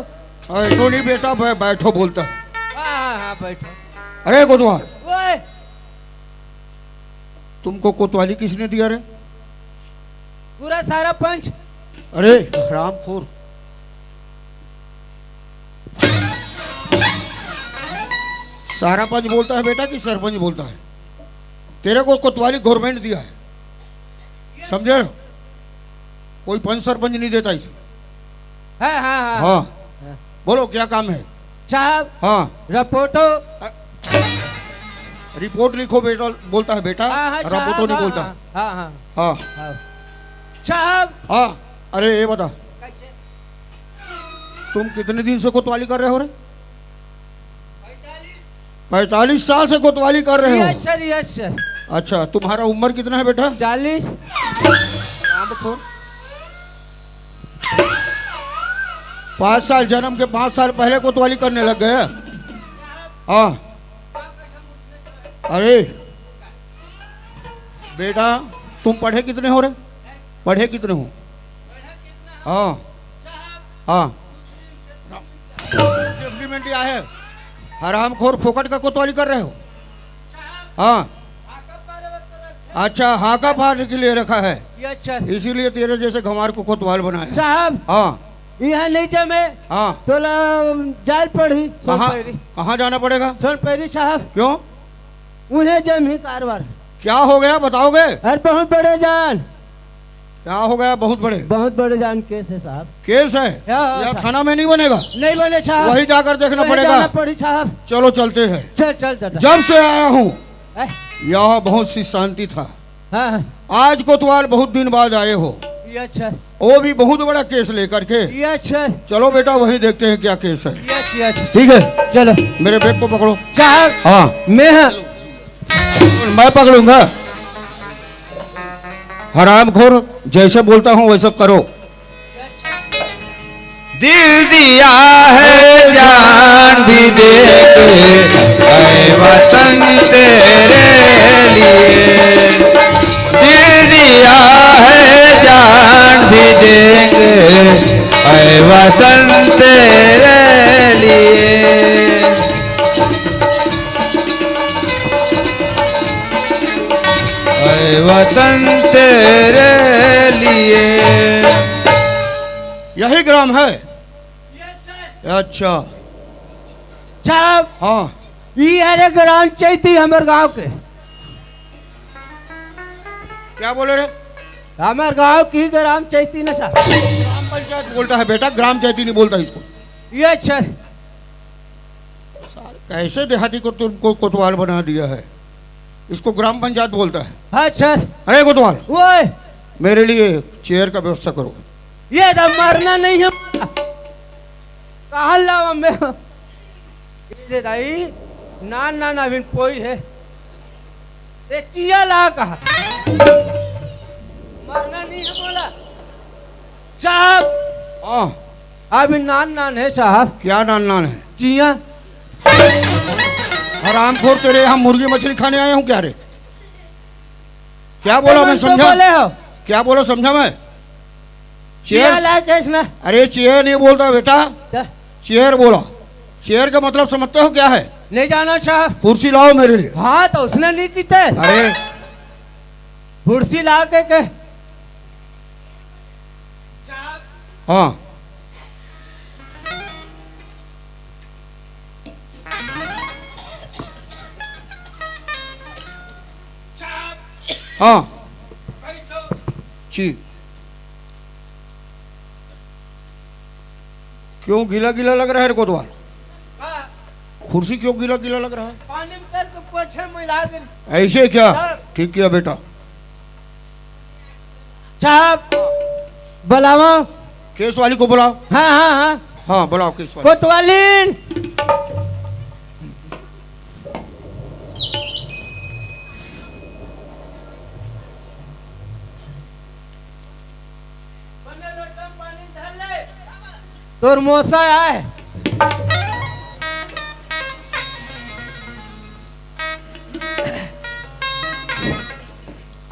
ऐठो नहीं बेटा, बै-, बैठो बोलता है। हाँ, हाँ, हाँ, बैठो। अरे कोतवाल, ओए। तुमको कोतवाली किसने दिया रे? पूरा सारा पंच। अरे हरामखोर, सारा पंच बोलता है बेटा कि सरपंच बोलता है? तेरे को कोतवाली गवर्नमेंट दिया है, समझे? कोई पंच सरपंच नहीं देता इसमें। हाँ, हाँ, हाँ। हाँ। हाँ। बोलो, क्या काम है? साहब, हाँ। रिपोर्टो। अ, रिपोर्ट लिखो बेटा, बोलता है बेटा, हाँ, हाँ, रिपोर्टो साहब, नहीं हाँ, बोलता। हाँ, हाँ, हाँ। हाँ। हाँ। साहब। हाँ, अरे ये बता, कैसे? तुम कितने दिन से कोतवाली कर रहे हो रे? पैंतालीस। पैंतालीस साल से कोतवाली कर रहे हो? Yes sir, yes sir. अच्छा, तुम्हारा उम्र कितना है बेटा? चालीस। पाँच साल, जन्म के पाँच साल पहले कोतवाली करने लग गए? हाँ। अरे बेटा, तुम पढ़े कितने हो रे? पढ़े कितने हो? हाँ, हाँ। एग्रीमेंट क्या है? हरामखोर, फोकट का कोतवाली कर रहे हो। हाँ। अच्छा, हाका पाने के लिए रखा है, यस सर। इसीलिए तेरे जैसे गंवार को कोतवाल बनाया। साहब, हाँ। यहाँ नहीं जमे। हाँ। तोला जाए ल पड़ही। कहाँ, सोनपैरी। कहाँ जाना पड़ेगा? सोनपैरी साहब। क्यों? उहें जमही कारवार। क्या हो गया, बताओगे? अरे बहुत बड़े जान। क्या हो गया बहुत बड़े? बहुत बड़े जान केस है साहब। केस है? हाँ, हाँ, या साहब। थाना में नहीं बनेगा? नहीं बने साहब। वहीं जाकर देखना वहीं पड़ेगा। जाना पड़ी साहब। चलो चलते हैं। चल, चल दादा। जब से आया हूँ, हैं? यहाँ बहुत सी शांति था। हाँ, हाँ। आज कोतवाल बहुत दिन बाद आए हो। Yes sir. वो भी बहुत बड़ा केस लेकर के। Yes sir. चलो बेटा, वहीं देखते हैं क्या केस है। Yes, yes. ठीक है, चलो। मेरे बैग को पकड़ो। साहब, हाँ। मैं, हाँ। मैं पकड़ूंगा। हरामखोर, जैसे बोलता हूँ वैसा करो। दिल दिया है जान भी देंगे, ऐ वतन तेरे लिए। दिल दिया है जान भी देंगे, ऐ वतन तेरे लिए। ऐ वतन तेरे लिए। यही ग्राम है? अच्छा। साहब, हाँ। ई हरे ग्राम चैती हमर गांव के। क्या बोले रे? हमर गांव की ग्राम चैती न साहब। ग्राम पंचायत बोलता है बेटा, ग्राम चैती नहीं बोलता इसको। Yes sir. सार, कैसे देहाती को तुमको कोतवाल बना दिया है? इसको ग्राम पंचायत बोलता है। हाँ सर। अरे कोतवाल, ओए। मेरे लिए चेयर का व्यवस्था करो। ये तो मरना नहीं है। कहाँ लावा मैं? ये ले दाई, नान नान अभी कोई है। ये चिया ला कहा। मरना नहीं है बोला। साहब। हाँ। अभी नान नान है साहब। क्या नान नान है? चिया। हरामखोर, तेरे यहाँ मुर्गी मछली खाने आया हूँ क्या रे? क्या बोला मैं, तुम तो समझा? बोले हो। क्या बोला समझा मैं? चिया चेयर। ला कैस ना। अरे चेयर नहीं बोलता बेटा, क्या? चेयर बोला। चेयर का मतलब समझते हो क्या है? नहीं जाना साहब। कुर्सी लाओ मेरे लिए। हाँ, तो उसने नहीं कीते। अरे। कुर्सी ला के, के? हाँ। हाँ। जी। क्यों गीला गीला लग रहा है रे कोतवाल? कुर्सी क्यों गीला गीला लग रहा है? पानी में करके पोछे, मैला गई। ऐसे क्या? हाँ। ठीक किया बेटा। साहब, बुलावा। केस वाली को बुलाओ। हाँ, हाँ, हाँ। हाँ, बुलाओ केस वाली। कोतवालीन। तोर मोसा आय।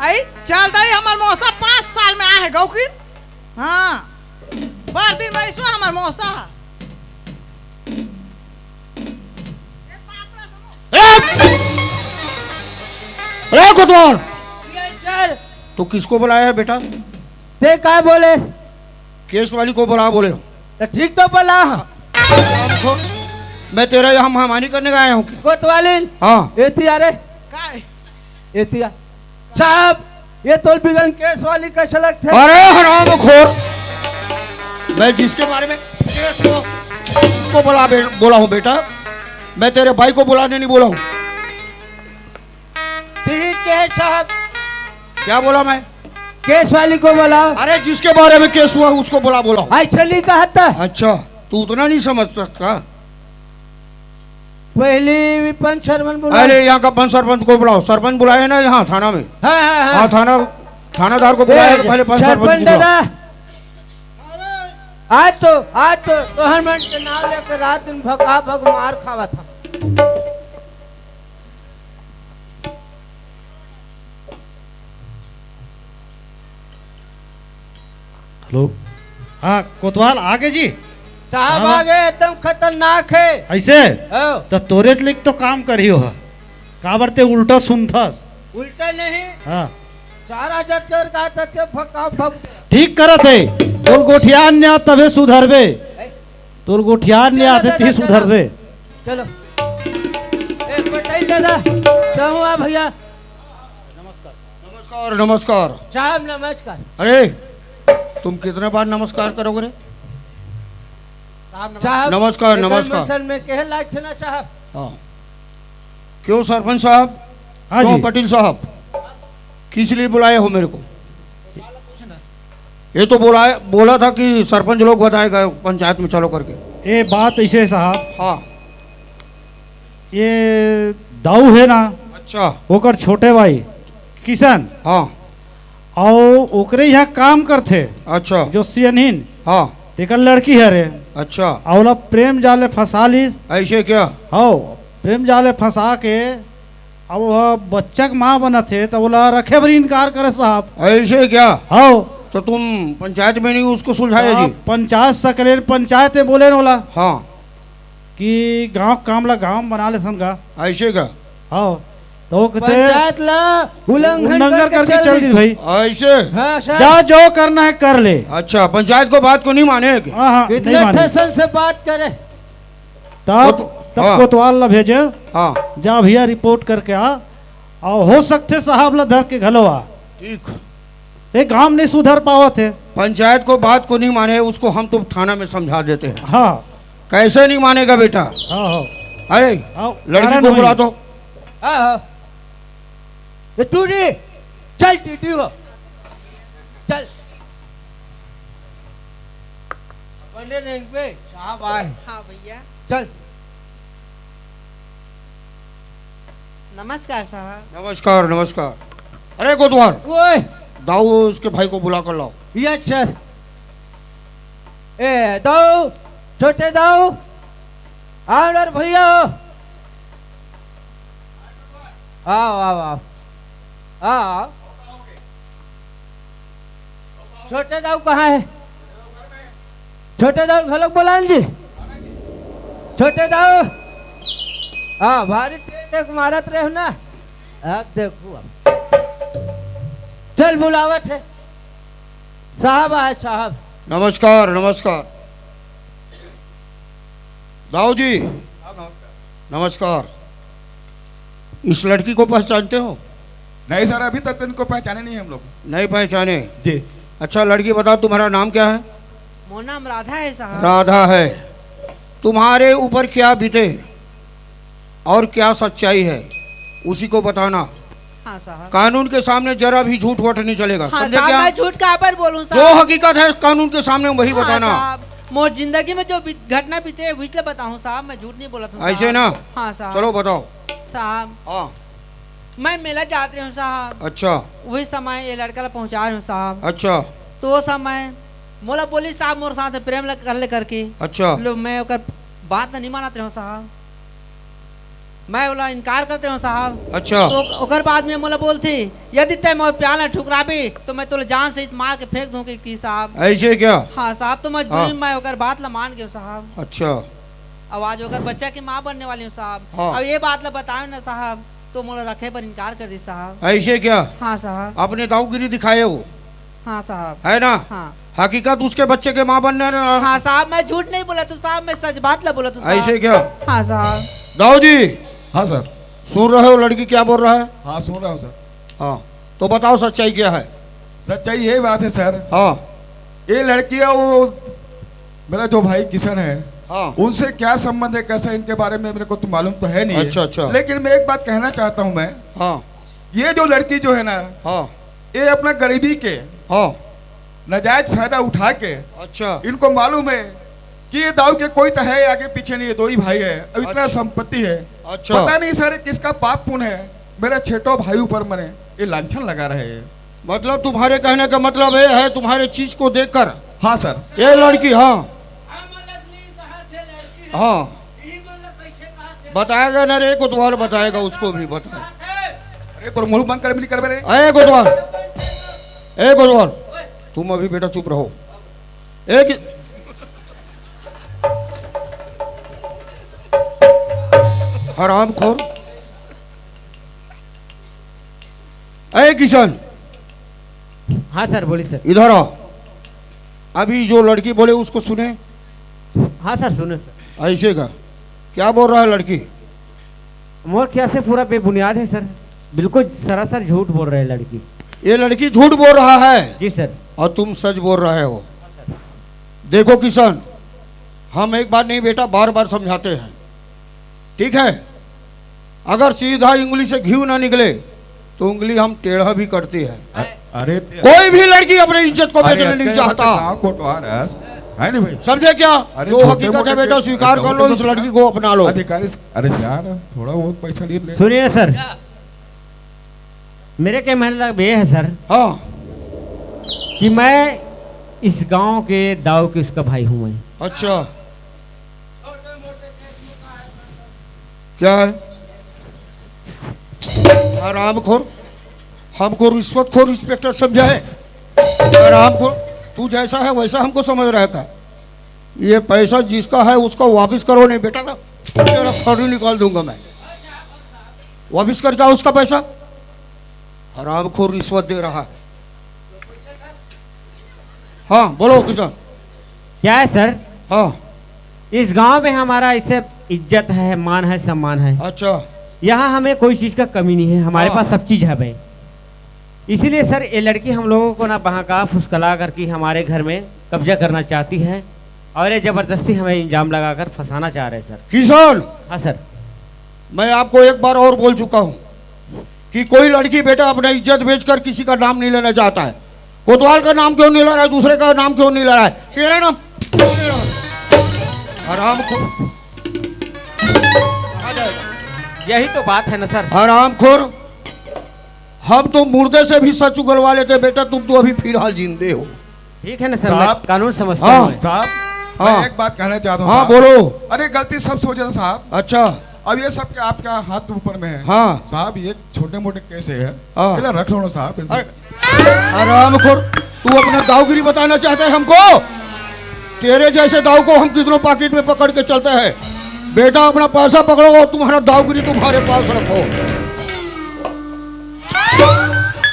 आई, चल दाई, हमर मोसा पाँच साल में आए हे गौकिन। हाँ, बार दिन में ऐसो हमर मोसा। ए! अरे कोतवाल, यस सर। तू किसको बुलाया है बेटा? ते काय बोले? केस वाली को बुला बोले हो। तो ठीक तो बोला। मैं तेरा यहाँ मेहमानी करने का आया हूँ। कोतवालीन। हाँ। एती आ रे। काय? एती आ। साहब, ये तोल बिगन केस वाली कैसे लगते? अरे हरामखोर, मैं जिसके बारे में केस को, को बोला बे-, बोला हूँ बेटा, मैं तेरे भाई को बुलाने नहीं बोला हूँ। ठीक है साहब। क्या बोला मैं? केस वाली को बोला। अरे जिसके बारे में केस हुआ उसको बोला, बोला हूँ। अच्छा नहीं कहा था। अच्छा, तू उतना नहीं समझ सकता। पहली भी पंच सरपंच बुला। अरे, यहाँ का पंच सरपंच को बुलाओ। सरपंच बुलाए ना यहाँ थाना में। हाँ, हाँ, हाँ। हाँ, थाना, थानादार को बुलाया ए, तो पहले पंच सरपंच सरपंच को बुलाओ। दादा, आज तो, आज तो तोहर मन के नाम लेके रात दिन भका भक मार खावा था। हेलो। हाँ, कोतवाल आगे जी। साहब साहब। आगे एकदम खतरनाक है। ऐसे? हाँ। तो तोरे लिख तो काम करियो है। काबर ते उल्टा सुनथस। उल्टा नहीं। हाँ। सारा जत कर का तत के फका फक। ठीक करत है। तोर गोठियान ने आ तबे सुधरबे। ए? तोर गोठियान ने चलो आते दादा, ती चलो। सुधरबे। चलो। ए, पटेल दादा, कहूँ आ भैया। नमस्कार, नमस्कार। साहब, नमस्कार। अरे, तुम कितने बार नमस्कार करोगे रे? साहब, नमस्कार। साहब, नमस्कार, मिशन नमस्कार। मिशन में कहे लायक थे ना साहब? हाँ। क्यों सरपंच साहब? हाँ क्यों जी। पटेल साहब? किस लिए बुलाए हो मेरे को? ये तो बोला, बोला था कि सरपंच लोग बताएगा पंचायत में चलो करके। ये बात ऐसे है साहब। हाँ। ये दाऊ है ना, अच्छा। ओकर छोटे भाई किशन। हाँ। अउ ओकरे यहाँ काम करथे। अच्छा। जो सियनहीन। हाँ। तेकर लड़की हरे। अच्छा। अउ ओला प्रेम जाल ले फंसा लिस। ऐसे क्या? हाँ, प्रेम जाल ले फंसा के अब वह बच्चा के माँ बनत हे, त ओला रखे बर इनकार करे साहब। ऐसे क्या? हाँ। तो तुम पंचायत में नहीं उसको सुलझाए हाँ, जी? पंचायत सकलेन, पंचायत में बोले न ओला। हाँ। कि गांव काम ला गांव बना ले सन का। ऐसे का? हाँ। तो कहते पंचायत ला उल्लंघन उल्लंघन करके करके चल चल दी। दी भाई। ऐसे? हाँ, सर। जा जो करना है कर ले। अच्छा, पंचायत को बात को नहीं माने कि? हाँ, हाँ, कितना नहीं माने। ठेसन से बात करे। तब, कोत-, तब हाँ। कोतवाल ला भेजे। हाँ। जा भैया रिपोर्ट करके आ, अउ हो सकथे साहब ला धर के घलो आ। ठीक। ये गांव नहीं सुधर पावत हे। पंचायत को बात को नहीं माने, उसको हम तो थाना में समझा देते हैं। हाँ। कैसे नहीं मानेगा बेटा? हाँ, हाँ। अरे, हाँ, लड़की कारण को वही। बुला तो। हाँ, हाँ। ये तू रे, चल टीटी हो, चल। बने रहेंगे बे, साहब आए। हाँ भैया। चल। नमस्कार साहब। नमस्कार, नमस्कार। अरे कोतवाल, ओए। दाऊ, उसके भाई को बुला कर लाओ। Yes sir. ए दाऊ, छोटे दाऊ, आओ ना रे भैया, आओ। आओ, आओ, आओ। आओ। छोटे दाऊ कहाँ है? छोटे दाऊ घलोक बोलान जी। छोटे दाऊ। हाँ, भारी तेज एक मारत रहे हो ना। अब देखो अब। चल बुलावत है। साहब आए साहब। नमस्कार, नमस्कार। दाऊ जी। साहब, नमस्कार। नमस्कार। इस लड़की को पहचानते हो? नहीं सर, अभी तक तो इनको पहचाने नहीं हम लोग। नहीं पहचाने? जी। अच्छा लड़की बताओ, तुम्हारा नाम क्या है? मोर नाम राधा है साहब। राधा है। तुम्हारे ऊपर क्या बीते और क्या सच्चाई है, उसी को बताना। हाँ साहब। कानून के सामने जरा भी झूठ वट नहीं चलेगा, हाँ समझे साहब, क्या? मैं झूठ काबर बोलूँ जो साहब? हकीकत है कानून के सामने वही हाँ बताना। साहब, मोर जिंदगी में जो बी-, घटना बीते है, उसले बताऊँ साहब, मैं झूठ नहीं बोलत हूँ ऐसे साहब। ना? हाँ साहब। चलो बताओ। साहब। हाँ। मैं मेला जात रहे हूँ साहब। अच्छा। वही समय ये लड़का ला पहुँचा रहे हूँ साहब। अच्छा। तो वो समय मोला बोली साहब मोर साथ प्रेम ल-, कर ले करके। अच्छा। लो, मैं ओकर बात नहीं मानत रहे हूँ साहब। मैं ओला इनकार करते हूँ साहब। अच्छा। तो ओकर बाद में मोला बोलथे, "यदि तै मोर प्यार ला ठुकराबे, तो मैं तोला जान सहित मार के फेंक दूँ," कि, कि साहब। ऐसे क्या? हाँ साहब, तो मजबूरी हाँ। में मैं ओकर बात ला मान गयो साहब। अच्छा। अब आज ओकर बच्चा के माँ बनने वाली हूँ साहब। हाँ। अब ये बात ला बताओ ना साहब, तो मोला रखे पर इनकार कर दी साहब। ऐसे क्या? हाँ साहब। अपने दाऊगिरी दिखाए हो। हाँ साहब। है ना? हाँ। हकीकत उसके बच्चे के माँ बनने वाला। हाँ साहब, मैं झूठ नहीं बोला तू साहब, मैं सच बात ला बोला तू साहब। ऐसे क्या? हाँ साहब। दाऊ जी। हाँ सर। सुन रहे हो लड़की क्या बोल रहा है? हाँ, सुन रहा हूँ सर। हाँ, तो बताओ सच्चाई क्या है? सच्चाई यही बात है सर। हाँ। ये लड़की है वो, मेरा जो भाई किशन है, हाँ। उनसे क्या संबंध है, कैसा, इनके बारे में मेरे को तो मालूम तो है नहीं है। अच्छा, अच्छा। लेकिन मैं एक बात कहना चाहता हूँ मैं। हाँ। ये जो लड़की जो है ना, हाँ। ये अपना गरीबी के हाँ। नाजायज फायदा उठा के अच्छा। इनको मालूम है कि ये दाऊ के कोई तो है आगे पीछे नहीं, ये दो ही भाई है, अब इतना अच्छा। संपत्ति है। अच्छा। पता नहीं सर, किसका पाप पुण्य है, मेरा छेटो भाई ऊपर मने ये लांछन लगा रहे हैं। मतलब, तुम्हारे कहने का मतलब ये है, तुम्हारे चीज को देखकर हाँ सर। ये लड़की, हाँ। हाँ। बताएगा ना रे कोतवाल, बताएगा, उसको भी बताएगा। अरे, तोर मुंह बंद कर, भी नहीं कर मेरे। ए कोतवाल, ए कोतवाल, तुम अभी बेटा चुप रहो। एक हरामखोर। ए किशन, हाँ सर, बोलिए सर। इधर आओ। अभी जो लड़की बोले उसको सुने? हाँ सर, सुने सर। ऐसे का? क्या बोल रहा है लड़की? मोर ख्याल से पूरा बेबुनियाद है सर, बिल्कुल सरासर झूठ बोल रहे हैं लड़की। ये लड़की झूठ बोल रहा है जी सर। और तुम सच बोल रहे हो। देखो किशन, हम एक बार नहीं बेटा, बार बार समझाते हैं, ठीक है? अगर सीधा उंगली से घी ना निकले तो उंगली हम टेढ़ा भी करती है। अ-, अरे ते-, कोई भी लड़की अपने इज्जत को अरे बेचना नहीं अरे चाहता। गाँव कोतवाल है, है नहीं भाई? समझे क्या? अरे जो छोटे हकीकत मोटे है बेटा, के-, स्वीकार कर लो, इस लड़की को अपना लो। अधिकारी, अरे यार, थोड़ा बहुत पैसा ले ले। सुनिए सर, मेरे के मतलब ये है सर हाँ। कि मैं इस गांव के दाऊ के उसका भाई हूँ मैं। अच्छा, क्या है? हरामखोर, हमको रिश्वतखोर इंस्पेक्टर समझा है? हरामखोर, तू जैसा है वैसा हमको समझ रहा है क्या? ये पैसा जिसका है उसको वापस करो, नहीं बेटा ना तेरा फर्री निकाल दूंगा मैं। वापस कर क्या उसका पैसा? हरामखोर रिश्वत दे रहा है। हाँ बोलो किशन। क्या है सर? हाँ। इस गांव में हमारा इससे इज्जत है, मान है, सम्मान है। अच्छा। यहाँ हमें कोई चीज का कमी नहीं है, हमारे हाँ। पास सब चीज है भाई। इसीलिए सर, ये लड़की हम लोगों को ना बहका फुसकला करके हमारे घर में कब्जा करना चाहती है और ये जबरदस्ती हमें इल्जाम लगाकर फंसाना चाह रहे हैं सर। किशन, हाँ सर। मैं आपको एक बार और बोल चुका हूँ कि कोई लड़की बेटा अपना इज्जत बेचकर किसी का नाम नहीं लेना चाहता है। कोतवाल का नाम क्यों नहीं ले रहा है, दूसरे का नाम क्यों नहीं ले रहा है? तेरा नाम हरामखोर। यही तो बात है ना सर। हरामखोर, हम तो मुर्दे से भी सच उगलवा लेते बेटा, तुम तो अभी फिलहाल जिंदे हो। ठीक है ना सर, मैं साहब। कानून समझता हाँ। हूँ मैं। साहब, हाँ। मैं एक बात कहना चाहता हूँ हाँ, साहब। बोलो। अरे गलती सब सोचे था साहब। अच्छा। अब ये सब के आपका हाथ ऊपर में है। हाँ। साहब, ये छोटे मोटे केस है। हाँ। इला रख लो ना साहब, इनसे। अरे, हरामखोर, तू अपना दाऊगिरी बताना चाहता है हमको? तेरे जैसे दाऊ को हम कितनों पाकिट में पकड़ के चलते हैं। बेटा, अपना पैसा पकड़ो और तुम्हारा दाऊगिरी तुम्हारे पास रखो।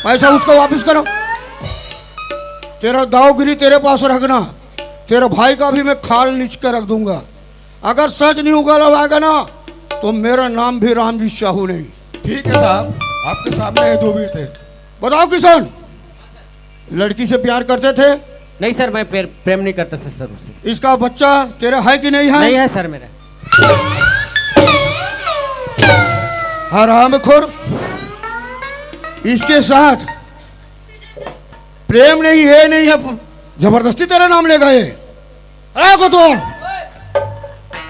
पैसा उसको वापस करो। तेरा दाऊगिरी तेरे पास रखना, तेरे भाई का भी मैं खाल नीच के रख दूंगा। अगर सच नहीं उगलवाएगा ना, तो मेरा नाम भी रामजी साहू नहीं। ठीक है साहब, आपके सामने है जो भी थे। बताओ किशन, लड़की से प्यार करते थे? नहीं सर, मैं प्रेम, प्रेम नहीं करता सर, सर उससे। इसका बच्चा तेरा है कि नहीं है? नहीं है सर मेरा। हरामखोर, इसके साथ प्रेम नहीं है, नहीं है, जबरदस्ती तेरा नाम ले गए। अरे कोतवाल,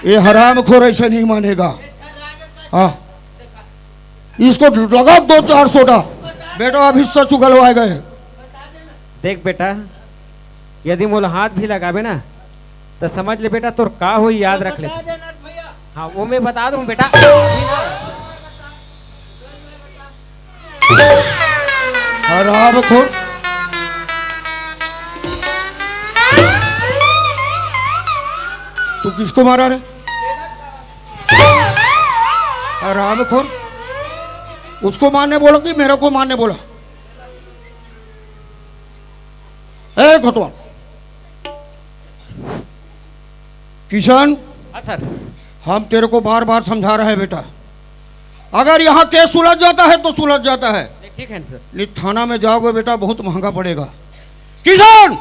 ये हरामखोर ऐसे नहीं मानेगा। हाँ, इसको लगा दो चार सोटा। बेटा, अभी सच उगलवाए गए। देख बेटा, यदि मोला हाथ भी लगाबे ना, तो समझ ले बेटा, तोर का होई, याद रख ले। हाँ, वो मैं बता दूं बेटा। हरामखोर, तू किसको मारा रे? हरामखोर, उसको मारने बोला कि मेरे को मारने बोला? ए कोतवाल, किशन, हाँ सर। हम तेरे को बार बार समझा रहे हैं बेटा, अगर यहाँ केस सुलझ जाता है तो सुलझ जाता है, ठीक है सर। नहीं थाना में जाओगे बेटा, बहुत महंगा पड़ेगा। किशन,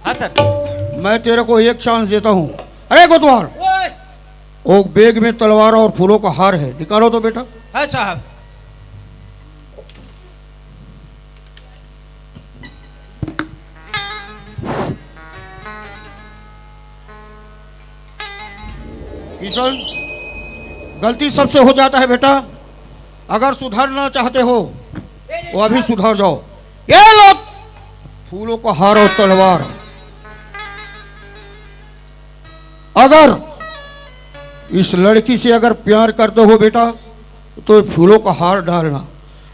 हाँ सर। मैं तेरे को एक चांस देता हूँ। अरे कोतवाल, ओए! वो बैग में तलवार और फूलों का हार है, निकालो तो बेटा। है साहब। किशन, गलती सबसे हो जाता है बेटा। अगर सुधरना चाहते हो, वो अभी सुधर जाओ। ये लो, फूलों का हार और तलवार। अगर इस लड़की से अगर प्यार करते हो बेटा, तो फूलों का हार डालना,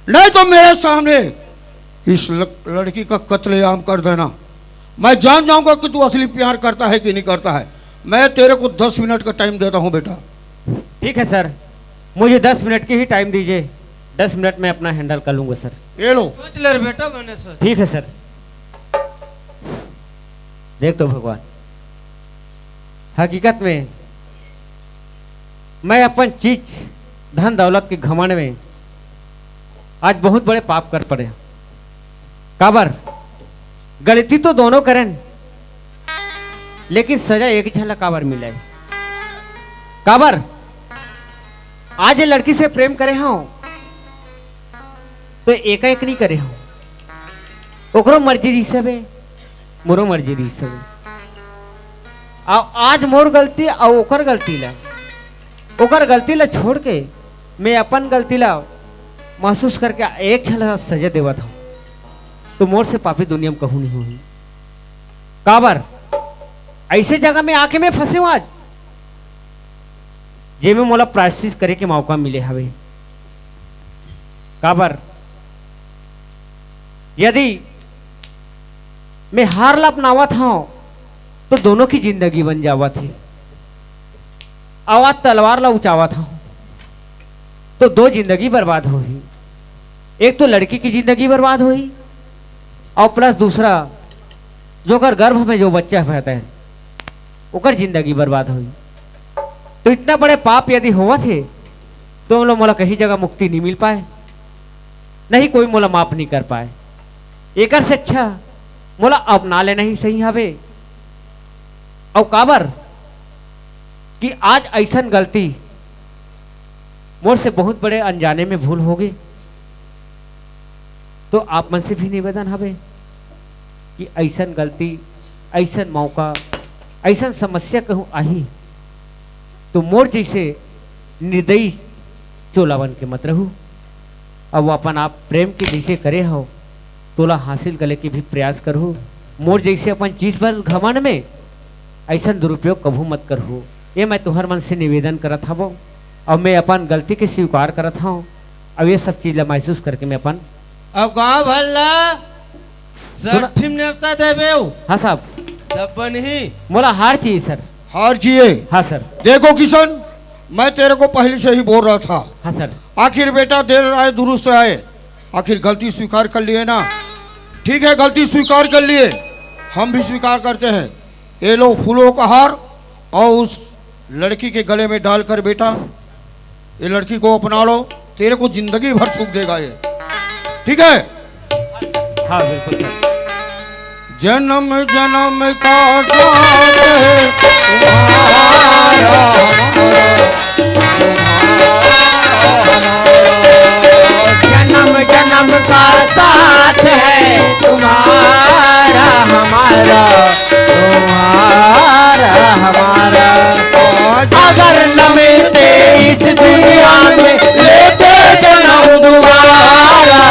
नहीं तो मेरे सामने इस ल-, लड़की का कत्लेआम कर देना। मैं जान जाऊंगा कि तू असली प्यार करता है कि नहीं करता है। मैं तेरे को दस मिनट का टाइम देता हूँ बेटा। ठीक है सर, मुझे दस मिनट की ही टाइम दीजिए। दस मिनट में अपना हैंडल कर लूंगा सर। ये लो। सोच ले रे बेटा, मैंने सोच। ठीक है सर। देख तो भगवान, हकीकत में मैं अपन चीज धन दौलत के घमंड में आज बहुत बड़े पाप कर पड़े। काबर? गलती तो दोनों करेन, लेकिन सजा एक झन ला काबर मिले? काबर? आज ये लड़की से प्रेम करे हव, तो एकाएक नहीं करे हव, ओकरो मर्जी रहिस हवे, मोरो मर्जी रहिस हवे। अउ आज मोर गलती अउ ओकर गलती ला, ओकर गलती ला छोड़ के मैं अपन गलती ला महसूस करके एक झन ला सजा देवत हव, तो मोर से पापी दुनिया में कहूँ नहीं होही। काबर? ऐसे जगह में आके मैं फंसे हूँ आज, जेमे मोला प्रायश्चित करे के मौका मिले हवे। काबर? यदि मैं हार ला अपनावत हव, तो दोनों की जिंदगी बन जावत हे। अउ आज तलवार ला उचावत हव, तो दो जिंदगी बर्बाद होही। एक तो लड़की की जिंदगी बर्बाद होही, अउ प्लस दूसरा, जो ओकर गर्भ में जो बच्चा होता है, ओकर जिंदगी बर्बाद होही। तो इतना बड़े पाप यदि होवत हे, तो मोला, मोला कहीं जगह मुक्ति नहीं मिल पाए, नहीं कोई मोला माफ नहीं कर पाए। एकर से अच्छा मोला अपना लेना ही सही हवे। अउ काबर कि आज ऐसन गलती मोर से बहुत बड़े अनजाने में भूल हो गई, तो आप मन से भी निवेदन हवे कि ऐसन गलती, ऐसन मौका, ऐसन समस्या कहूँ आही, तो मोर जैसे निर्दयी चोला बन के मत रहू। अब वो अपन आप प्रेम के जैसे करे हो, तोला हासिल करे के भी प्रयास करहू। मोर जैसे अपन चीज पर घमंड में ऐसन दुरुपयोग कभू मत करहू। ये मैं तुहर मन से निवेदन करत हवं, अउ मैं अपन गलती के स्वीकार करत हवं, अउ ये सब चीज ला महसूस करके मैं अपन अउ गाँव भर ला सुना- सट्ठी में नेवता देबे हो। हाँ साहब। तब बनही। मोला हार चाहिए सर। हार चाहिए? हाँ सर। देखो किशन, मैं तेरे को पहले से ही बोल रहा था। हाँ सर। आखिर बेटा देर आए दुरुस्त आए, आखिर गलती स्वीकार कर लिए ना। ठीक है, गलती स्वीकार कर लिए, हम भी स्वीकार करते हैं। ये लो फूलों का हार और उस लड़की के गले में डालकर बेटा, ये लड़की को अपना लो, तेरे को जिंदगी भर सुख देगा ये। ठीक है? हाँ, बिल्कुल सर। जन्म जन्म का साथ है तुम्हारा हमारा। जन्म जन्म का साथ है तुम्हारा हमारा, तुम्हारा हमारा। अगर न मिलते इस दुनिया में, लेते जन्म दोबारा।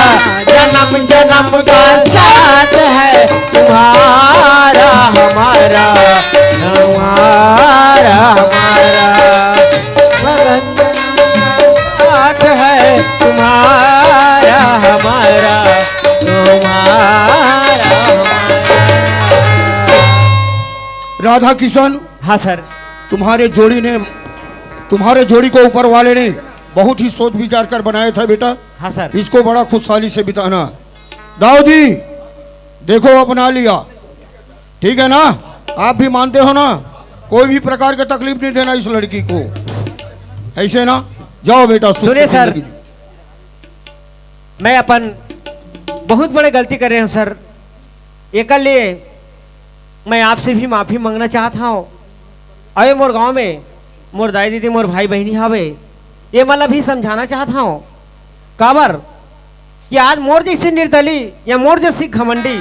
जन्म जन्म का साथ है तुम्हारा हमारा, तुम्हारा हमारा। मगन साथ है तुम्हारा हमारा, तुम्हारा हमारा। राधा किशन, हाँ सर। तुम्हारे जोड़ी ने, तुम्हारे जोड़ी को ऊपर वाले ने बहुत ही सोच विचार कर बनाया था बेटा। हाँ सर। इसको बड़ा खुशहाली से बिताना। दाऊ जी, देखो अपना लिया, ठीक है ना? आप भी मानते हो ना, कोई भी प्रकार का तकलीफ नहीं देना इस लड़की को, ऐसे ना? जाओ बेटा, सुख सुनिए से सर, जिंदगी जी। मैं अपन बहुत बड़े गलती कर रहे हूँ सर, एकर लिए मैं आपसे भी माफी मांगना चाहत हव। अउ मोर गांव में मोर दाई दीदी, मोर भाई बहिनी हवे, ये मन ला भी समझाना चाहत हव। काबर कि आज मोर जैसे निर्दली या मोर जैसी घमंडी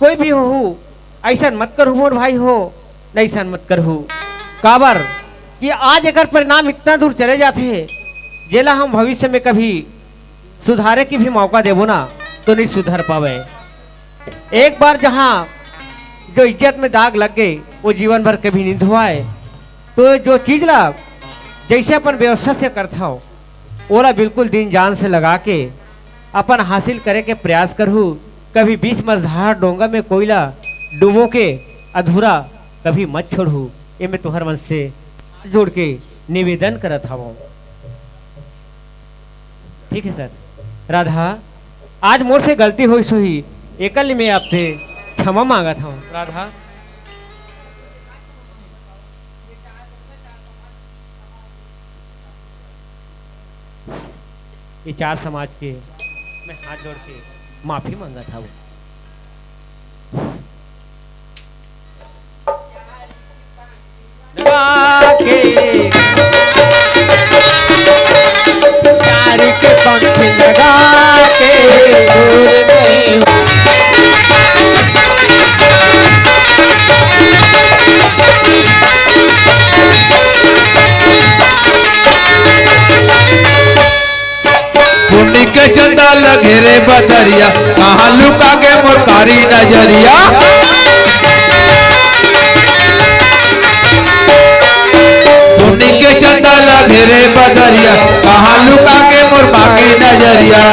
कोई भी होहू, ऐसन मत करहू मोर भाई हो, ऐसन मत करहू। काबर कि आज एकर परिणाम इतना दूर चले जाथे, जेला हम भविष्य में कभी सुधारे के भी मौका देबो ना, तो नहीं सुधर पावे। एक बार जहाँ जो इज्जत में दाग लग गए, वो जीवन भर कभी नहीं धोवाए। तो जो चीज ला जैसे अपन व्यवस्था से करथव, ओला बिल्कुल दिन जान से लगा के अपन हासिल करे के प्रयास करहू। कभी बीच मझधार डोंगा में कोइला डूबो के अधूरा कभी मत छोड़हू। ये मैं तुहर मन से हाथ जोड़ के निवेदन करत हवं। ठीक है सर। राधा, आज मोर से गलती होइस होही, एकर ले मैं आपसे क्षमा मांगत हवं। राधा, ये चार समाज के मैं हाथ जोड़ के माफी मांगत हवं। लगा के, प्यार के पंख लगा के, दूर नहीं पुन्नी के चंदा लगे रे बदरिया, कहाँ लुका गे मोर कारी नजरिया। पुन्नी के चंदा लगे रे बदरिया, कहाँ लुका गे मोर बागी नजरिया।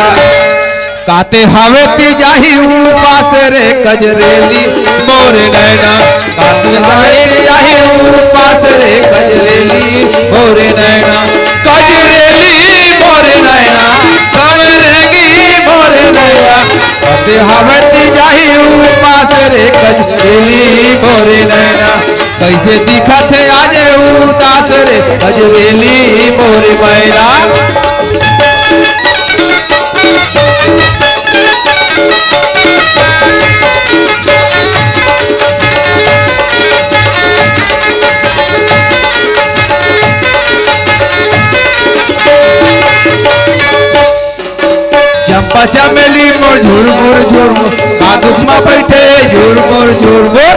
काते हवे ती जाही उपास रे कजरेली मोर नैना, काते हवे ती जाही उपास रे कजरेली मोर नैना, कजरेली मोर नैना, कजरेली मोर नैना, काते हवे ती जाही उपास रे कजरेली मोर नैना। कैसे दिखत हे आज उदास रे कजरेली मोर मैना। चंपा चमेली मोर झुरमुर झुरमुर, कादुक मा बैठे झुरमुर झुरमुर।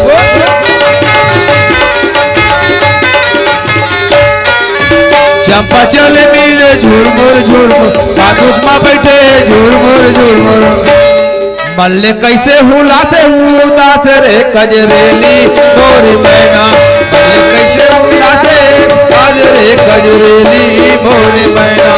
चंपा चमेली रे झुरमुर झुरमुर, कादुक मा बैठे झुरमुर झुरमुर। मल्ले कैसे हुला से उदास रे कजरेली मोरी मैना, मल्ले कैसे हुला से उदास रे कजरेली मोरी मैना।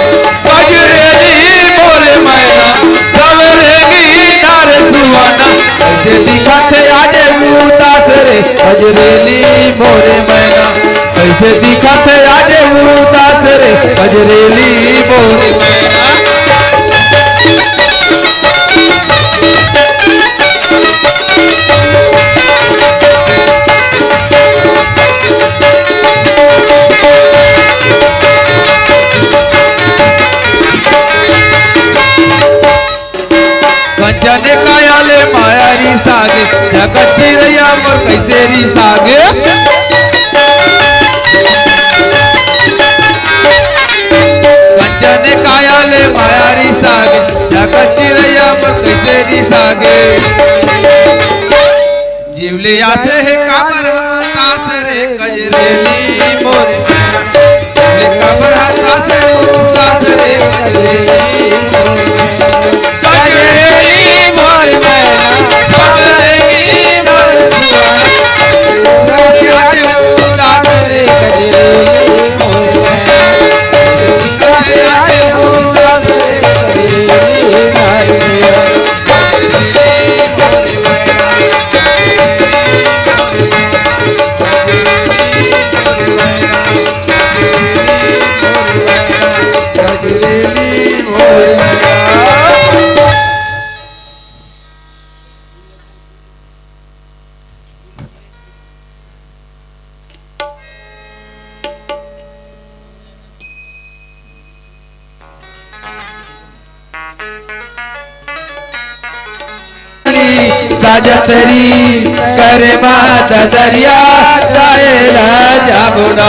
कजरेली मोरे मैना, सवेरे की नार सुहाना, कैसे दिखत हे आज उदास रे, कजरेली मोरे मैना, कैसे दिखत हे आज उदास रे, कजरेली मोरे मैना। कंचन काया ले माया रिसागे, जगत चिरैया मोर कैसे रिसागे। कंचन काया ले माया रिसागे, जगत चिरैया मोर कैसे रिसागे। जीव ले आते हे काबर हतास रे कजरेली मोरे मैना। जीव ले काबर हतास रे, हतास रे कजरेली मोरे मैना। कजरेली मोरे मैना, कजरेली मोरे मैना। जीव ले आते हे हतास रे कजरेली मोरे मैना। जीव ले आते हे हतास रे कजरेली मोरे मैना। साजत री करे माता दरिया, काहे ला जाबो ना।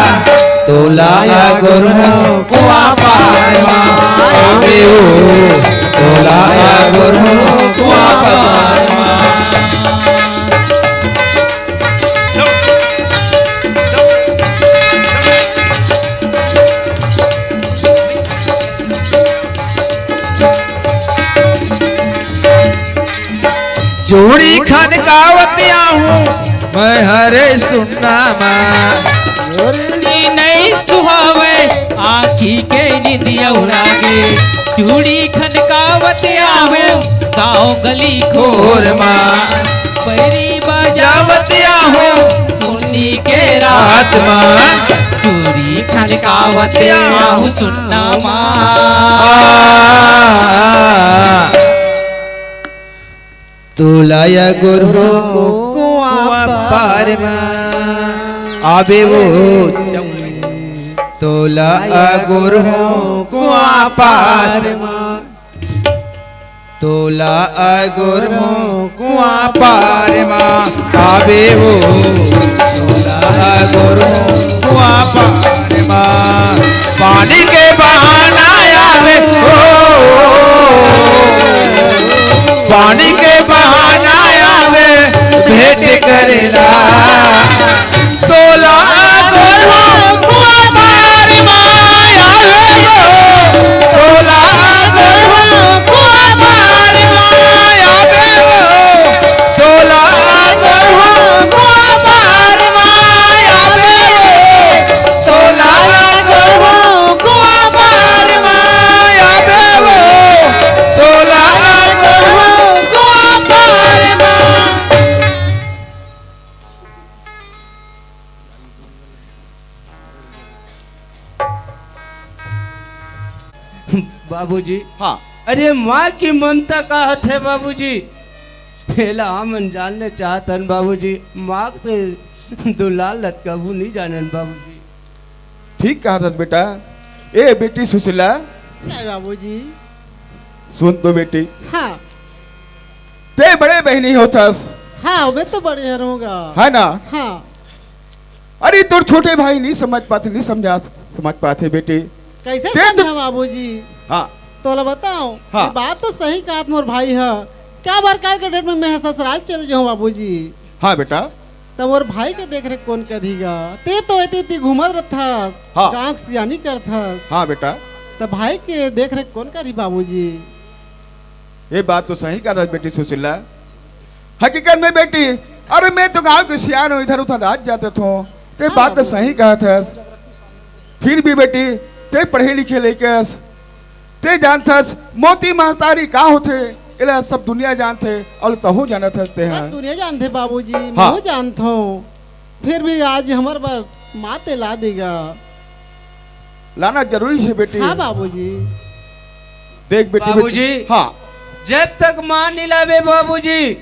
तोला अगोरहूं कुआं पार मा, आबे ओ। तोला अगोरहूं कुआं पार मा। चूड़ी खनकावत आहूं मैं हरे सुन्ना मा। नींद नइ सुहावय, आँखी के नींद अउरा गे। चूड़ी खनकावत आहूं गाँव गली खोर मा। पैरी बजावत आहूं सुन्नी के रात मा। चूड़ी खनकावत आहूं सुन्ना मा। तोला अगोरहूं कुआं पार मा, आबे ओ। तोला अगोरहूं कुआं पार मा, तोला अगोरहूं कुआं पार मा, आबे ओ। तोला अगोरहूं कुआं पार मा, पानी के बहाना आवे ओ। पानी के बहाना आवे भेंट करे ला। तोला अगोरहूं कुआं पार मा, आबे ओ। तोला अगोरहूं कुआं पार मा, आबे ओ। तोला अगोरहूं कुआं पार मा, आबे ओ। तोला अगोरहूं कुआं पार मा, आबे ओ। तोला अगोरहूं कुआं पार मा। बाबूजी। हाँ। अरे माँ के ममता का होथे बाबूजी? एला हमन जानना चाहत हन बाबूजी। माँ के दुलार ल त कभू नइ जानन बाबूजी। ठीक कहत हस बेटा। ए बेटी सुशीला। काय बाबूजी? सुन तो बेटी। हाँ। तें बड़े बहिनी होथस। हाँ, मैं तो बड़े हरंव गा। है ना? हाँ। अरे तोर छोटे भाई नइ समझ पाथे, नइ समझा, समझ पाथे बेटी। कइसे तें तो समझा बाबूजी? हाँ। तोला बतावंव, हाँ। ये बात तो सही कहत मोर भाई ह। काबर काल के date में मैं ह ससुराल चले जाहूं बाबूजी। हाँ बेटा। त मोर भाई के देख रेख कोन करही गा? तें तो एती ओती घूमत रथस, हाँ। गाँव के सियानी करथस। हाँ बेटा। त भाई के देख रेख कोन करही बाबूजी? ये बात तो सही कहत हस बेटी सुशीला। हकीकत में बेटी, अरे मैं तो गाँव के सियान हंव, इधर उधर आत जात रथंव। तें हाँ बात तो बाबूजी। सही कहत हस। फिर भी बेटी, तें पढ़े लिखे लइका अस, तें जानथस मोती महतारी का होथे, एला सब दुनिया जानथे अउ तहूं जानत हस तें ह। हाँ, दुनिया जानथे बाबूजी, हाँ। मैं जानथंव। फिर भी आज हमर बर माँ तें ला दे गा। लाना जरूरी हे बेटी। हाँ बाबूजी। देख बेटी, बाबूजी। बेटी। हाँ। जब तक माँ नइ लाबे बाबूजी,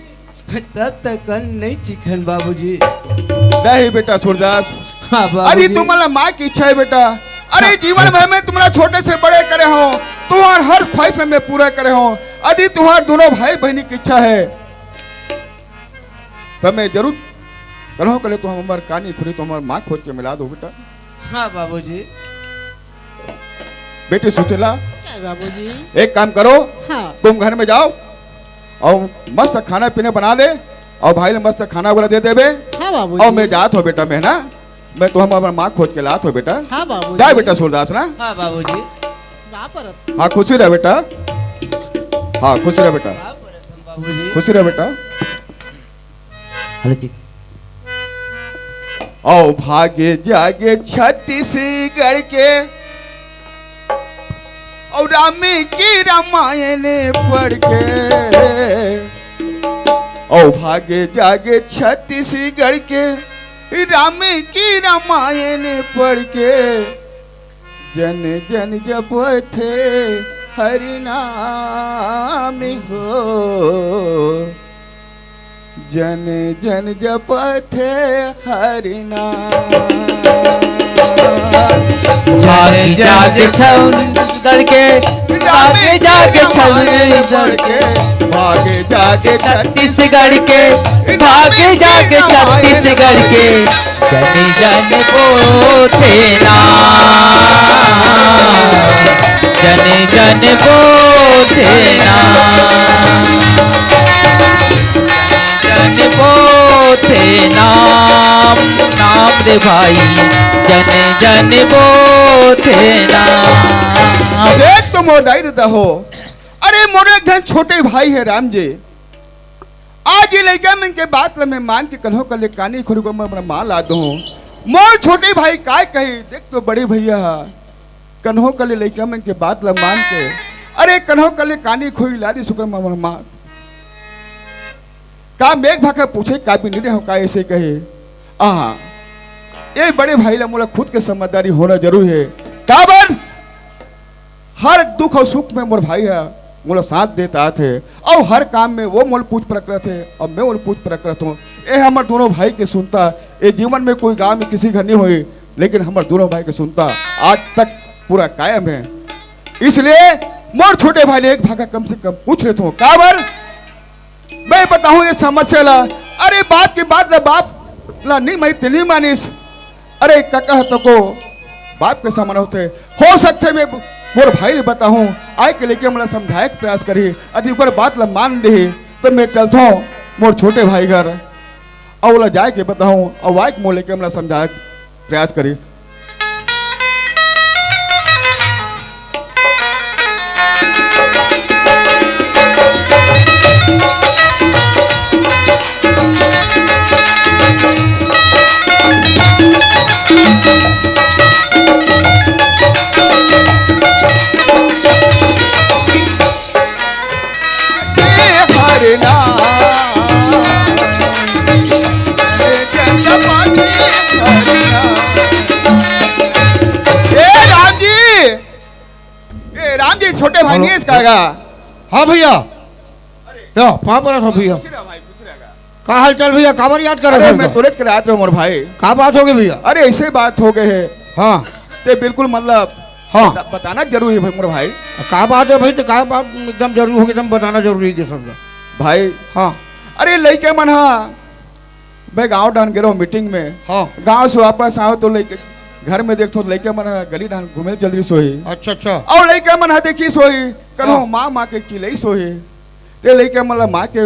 तब तक अन्न नइ चिखन बाबूजी। नहीं बेटा सूरदास। हाँ बाबूजी। अरे तुमन ला माँ के इच्छा हे बेटा। अरे हाँ। जीवन भर में तुमन ला छोटे से बड़े करे हंव, तुम्हर हर ख्वाहिश मैं पूरा करे हंव। अरे तुम्हर दूनों भाई बहिनी के इच्छा हे, त मैं जरूर कलहूं कले तुम्हर कानी खुली तुम्हर माँ खोज के मिला दो बेटा। हाँ बाबूजी। बेटी सुशीला, काय बाबूजी? एक काम करो, हाँ। तुम घर में जाओ अउ मस्त खाना पीना बना ले अउ भाई ला मस्त खाना वाना दे देबे। हाँ बाबूजी। अउ मैं जात हंव बेटा, मैं ना, मैं तुम्हर माँ खोज के लात हंव बेटा। हाँ बाबूजी। जा बेटा सूरदास ना। हाँ बाबूजी। हाँ खुशी रह बेटा। हाँ खुशी रह बेटा। बाबूजी। खुशी रह बेटा। हेलो जी। अउ भागे जागे छत्तीसगढ़ के, अउ राम की रामायण पढ़ के, अउ भागे जागे छत्तीसगढ़ के, राम की रामायण पढ़ के, जन जन जपथे हरि नाम हो, जन जन जपथे हरि नाम। भाग जाग छत्तीसगढ़ के, भाग जाग छत्तीसगढ़ के, भाग जाग छत्तीसगढ़ के, भाग जाग छत्तीसगढ़ के, जन जन बोथे ना। भाई जन जन बोथे ना। देख तो मोर दाई ददा हो, अरे मोर एक झन छोटे भाई हे राम जी, आज ये लइका मन के बात ल मैं मान के कन्हो कर ले कानी खोरी को मैं अपना माँ ला दूँ। मोर छोटे भाई काय कही, देख तो बड़े भैया हा, कन्हो कर ले लइका मन के बात ल मान के, अरे कन्हो कर ले कानी खोरी ला दी सुकर माँ, माँ। का मेघ भाखा पूछे का भी नहीं रहो का ऐसे कहे। आहा, ये बड़े भाई ला मोला खुद के समझदारी होना जरूरी है। काबर हर दुख और सुख में मोर भाई हा मोला साथ देत आत हे, और हर काम में वो मोल पूछ परक रहत हे और मैं मोल पूछ परक रहत हूँ। ये हमर दोनों भाई के सुनता, ये जीवन में कोई गाँव में किसी घर नहीं हुई, लेकिन हमर दोनों भाई के सुनता आज तक पूरा कायम है। इसलिए मोर छोटे भाई ले एक भाखा कम से कम पूछ लेत हूँ। काबर मैं बताहूँ ये समस्या ला। अरे बाप के बात ला, बाप ला नहीं मैं तेनी मानिस। अरे कका ह तको बाप के समान होथे। हो सकथे मैं मोर भाई ले बताहूँ, आय के लइका मन ला समझाए के प्रयास करही, यदि ओकर बात ला मान देही, त मैं चलथों मोर छोटे भाई घर, अउ ओला जाय के बताहूँ, अउ आय के मोर लइका मन ला समझाए के प्रयास करही। ए राम जी, ए राम जी, छोटे भाई हेलो। नहीं है इसका का? हाँ भैया, या पाँव परत हँव भैया। खुश रह भाई, खुश रह का। का हाल चाल भैया, काबर याद करत अरे हस मैं का? तुरंत के रात रहो मोर भाई। का बात हो गई भैया? अरे ऐसे बात हो गए है। हाँ। ते बिल्कुल मतलब हाँ। बता-, बताना जरूरी है भाई मोर भाई। का बात है भाई, तो का बात एकदम जरूरी हो गई, एकदम बताना जरूरी है सबका। भाई। हाँ। अरे लइका मन हा मैं गाँव डाहन गे रहो मीटिंग में। हाँ। गाँव से वापस आओ तो लइके घर में देखथो लइका मन ह गली डाहन घूमे चल रही सोही। अच्छा, अच्छा। और लइका मन ह देखी सोही, कन्हो हाँ। माँ, माँ के चिल्लाई सोही। ते लइका मन ला माँ के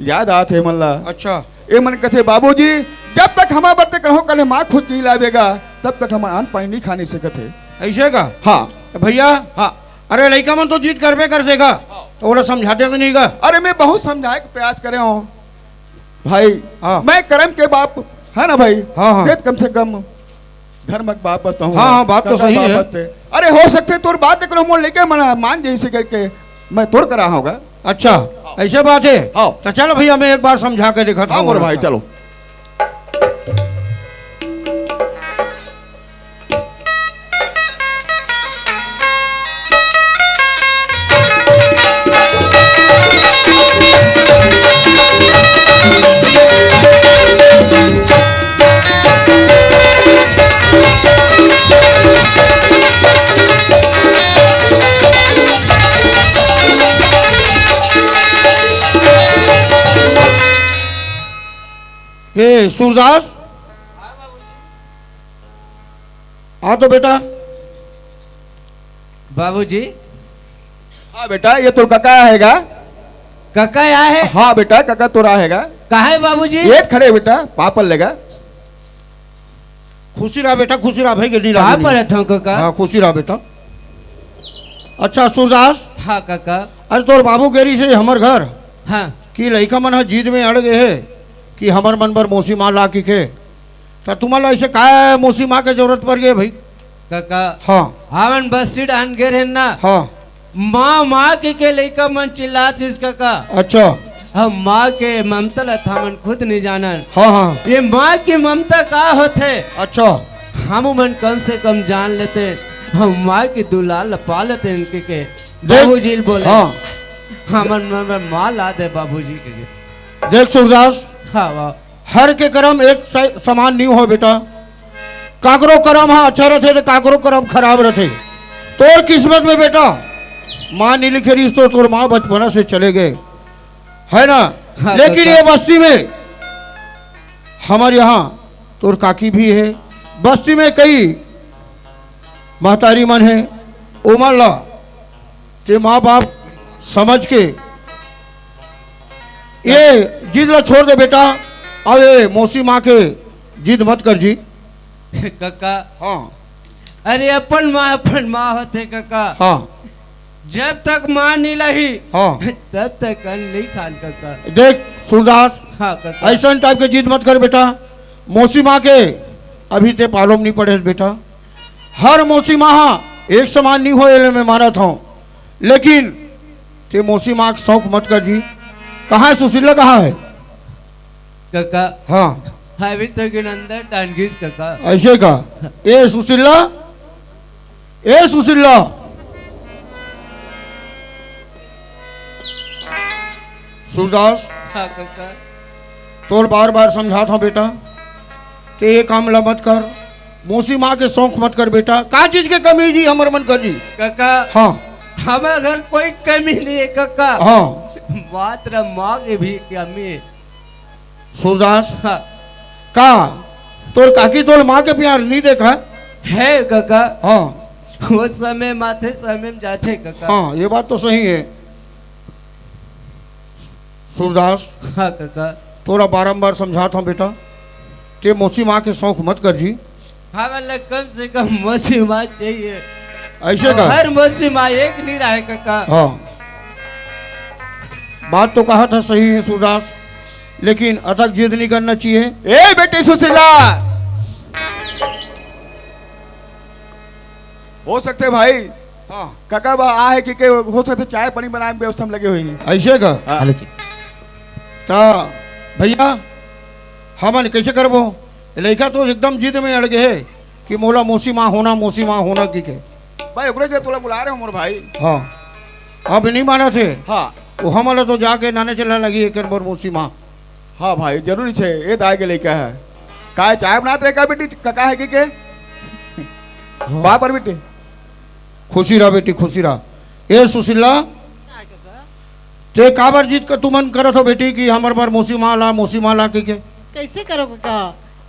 याद आत हे मन ला। अच्छा। ए मन कथे, "बाबूजी, जब तक हमर बर ते कन्हो कन्हे माँ खोज नहीं लावेगा, तब तक हमन अन्न पानी नहीं खा नहीं सकत हे।" ऐसे का? हाँ। तो भैया, हाँ। अरे लइका मन तो जिद करबे करथे का, तो ओला समझाते तो नहीं का? अरे मैं बहुत समझाए के प्रयास करे हूँ। भाई, हाँ। मैं करम के बाप, है ना भाई? हाँ, हाँ। ते कम से कम धर्म के बाप बचता हूँ। हाँ, हाँ, बात तो सही है। अरे हो सकथे तोर बात करो, मोर लइका मन मान जइसे करके मैं तोर करा होगा। अच्छा, ऐसे बात है? हाँ। तो चलो भैया, मैं एक बार समझा के दिखाता हूँ। हाँ, मोर भाई, चलो। ए सूरदास, आ तो बेटा। बाबूजी। हाँ बेटा, ये तोर कका आय हे गा। कका आय हे? हाँ बेटा, कका तोर आय हे गा। कहाँ हे बाबूजी? ये खड़े बेटा, पाँव पर ले गा। खुशी रहा बेटा, खुशी रहा भाई, गड्डी पाँव लागू परत हँव कका। हाँ, खुशी रहा बेटा। अच्छा सूरदास। हाँ कका। अरे तोर बाबू गे रिहिस हे हमर घर। हाँ। कि लइका मन ह जिद में अड़ गे हे कि हमर मन बर मौसी माँ ला कहिके। त तुमन ला ऐसे काय मौसी माँ के जरूरत पड़ गे भाई? कका, हाँ। हमन बस्ती डाहन गे रहेन ना। हाँ। माँ, माँ कहिके लइका मन चिल्लात रिहिस कका। अच्छा। हम माँ के ममता ला त हमन खुद नहीं जानन। हाँ, हाँ। ये माँ के ममता का होथे? अच्छा। हम मन कम से कम जान लेते, हम माँ के दुलार ला पा लेते इनके के। देख, बाबूजी ल बोले। हाँ। हमन मन बर माँ ला दे बाबूजी के। देख सूरदास। हाँ, वाह। हर के करम एक स-, समान नहीं हो बेटा। काकरो करम हा अच्छा रथे तो काकरो करम खराब रथे। तोर किस्मत में बेटा माँ नहीं लिखे रिहिस तो तोर माँ बचपना से चले गए, है ना? हाँ, लेकिन तो ये बस्ती में हमारे यहाँ तोर काकी भी है, बस्ती में कई महतारी मन हे, ओमन ला ते माँ बाप समझ के ये जिद ला छोड़ दे बेटा। अब ये मौसी माँ के जिद मत कर जी। कका। हाँ। अरे अपन माँ, अपन माँ होथे कका। हाँ। जब तक माँ नहीं लाही, हाँ। तब तक अन्न नहीं खान कका। देख सूरदास, हाँ कका। ऐसन type के जिद मत कर बेटा। मौसी माँ के अभी ते पालोम नहीं पड़े बेटा। हर मौसी माँ हा एक समान नहीं होय, एले मैं मानत हूँ, लेकिन ते मौसी माँ के शौक मत कर जी। कहाँ है सुशीला, कहाँ है? कका। हाँ। अभी तो गिन अंदर टांगिस कका। ऐसे का? ए सुशीला, ए सुशीला। सूरदास, हाँ कका। तोर बार बार समझात हूँ बेटा, ते ये काम ला मत कर। मौसी माँ के शौक मत कर बेटा। का चीज के कमी जी हमर मन का जी? कका। हाँ। हमर घर कोई कमी नहीं है कका। हाँ। मात्र माँ के भी कमी है। सूरदास। हाँ। का तोर काकी तोर माँ के प्यार नहीं देखा? है कका। हाँ। वो समय माथे समय में जाछे कका। हाँ, ये बात तो सही है। सूरदास। हाँ कका। तोला बारंबार समझात हूँ बेटा, ते मौसी माँ के शौक मत कर जी। हाँ, मतलब कम से कम मौसी माँ चाहिए। ऐसे का? हर मौसी माँ एक नहीं रहे कका। हाँ, बात तो कहा था सही है सूरदास, लेकिन अतक जिद नहीं करना चाहिए। ए बेटी सुशीला, हो सकते भाई, हाँ। कका बा आ है कि के हो सकते चाय पानी बनाए में व्यवस्था में लगे हुए हैं। ऐसे का? हाँ। हेलो जी। ता भैया, हमन कैसे करबो? लइका तो एकदम जिद में अड़ गए है कि मोला मौसी माँ होना, मौसी माँ होना की के। भाई, ओकरे जे तोला बुला रहे हो मोर भाई। हाँ, अब नहीं माना थे। हाँ। वो हमला तो जाके नाने चलने लगी एक बार मौसी माँ। हाँ भाई, जरूरी छे, ए दाई के लइका है। काय चाय बनात रहे का बेटी, कका है कि के? हाँ। बाय पर बेटी। खुशी रहा बेटी, खुशी रहा। ए सुशीला, ते काबर जीत के तुमन करत हो बेटी कि हमर बर मौसी माँ ला, मौसी माँ ला कहि के? कैसे करो कका?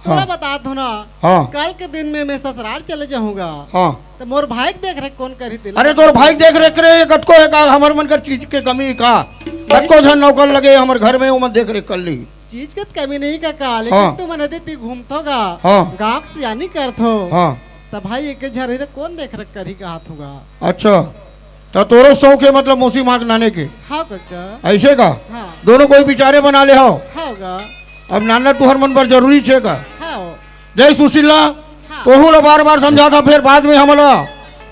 हाँ। पूरा बता दो ना। हाँ। कल के दिन में मैं ससुराल चले जाऊंगा। हाँ। तो मोर भाई के देख रेख कौन करी तेला? अरे तोर भाई के देख रेख करे, ये कतको है का? हमर मन कर चीज के कमी का? चीज? कतको झन नौकर लगे हमर घर में, ओमन देख रेख कर ली। चीज के तो कमी नहीं कका, लेकिन हाँ। तुमन यदि ती घूमथो गा, हाँ। गाँव के सियानी करथो, हाँ। त भाई एक झन रही त कौन देख रेख करही कहत होगा। अच्छा, त तोरो शौक है मतलब मौसी माँ के नाने के? हाँ कका। ऐसे का? हाँ। दोनों कोई बिचारे बना ले हो। हाँ गा। अब नाना तुहर मन बर जरूरी छे का? हाँ। जय सुशीला, हाँ। तोहू ला बार बार समझात हँव, फेर बाद में हमला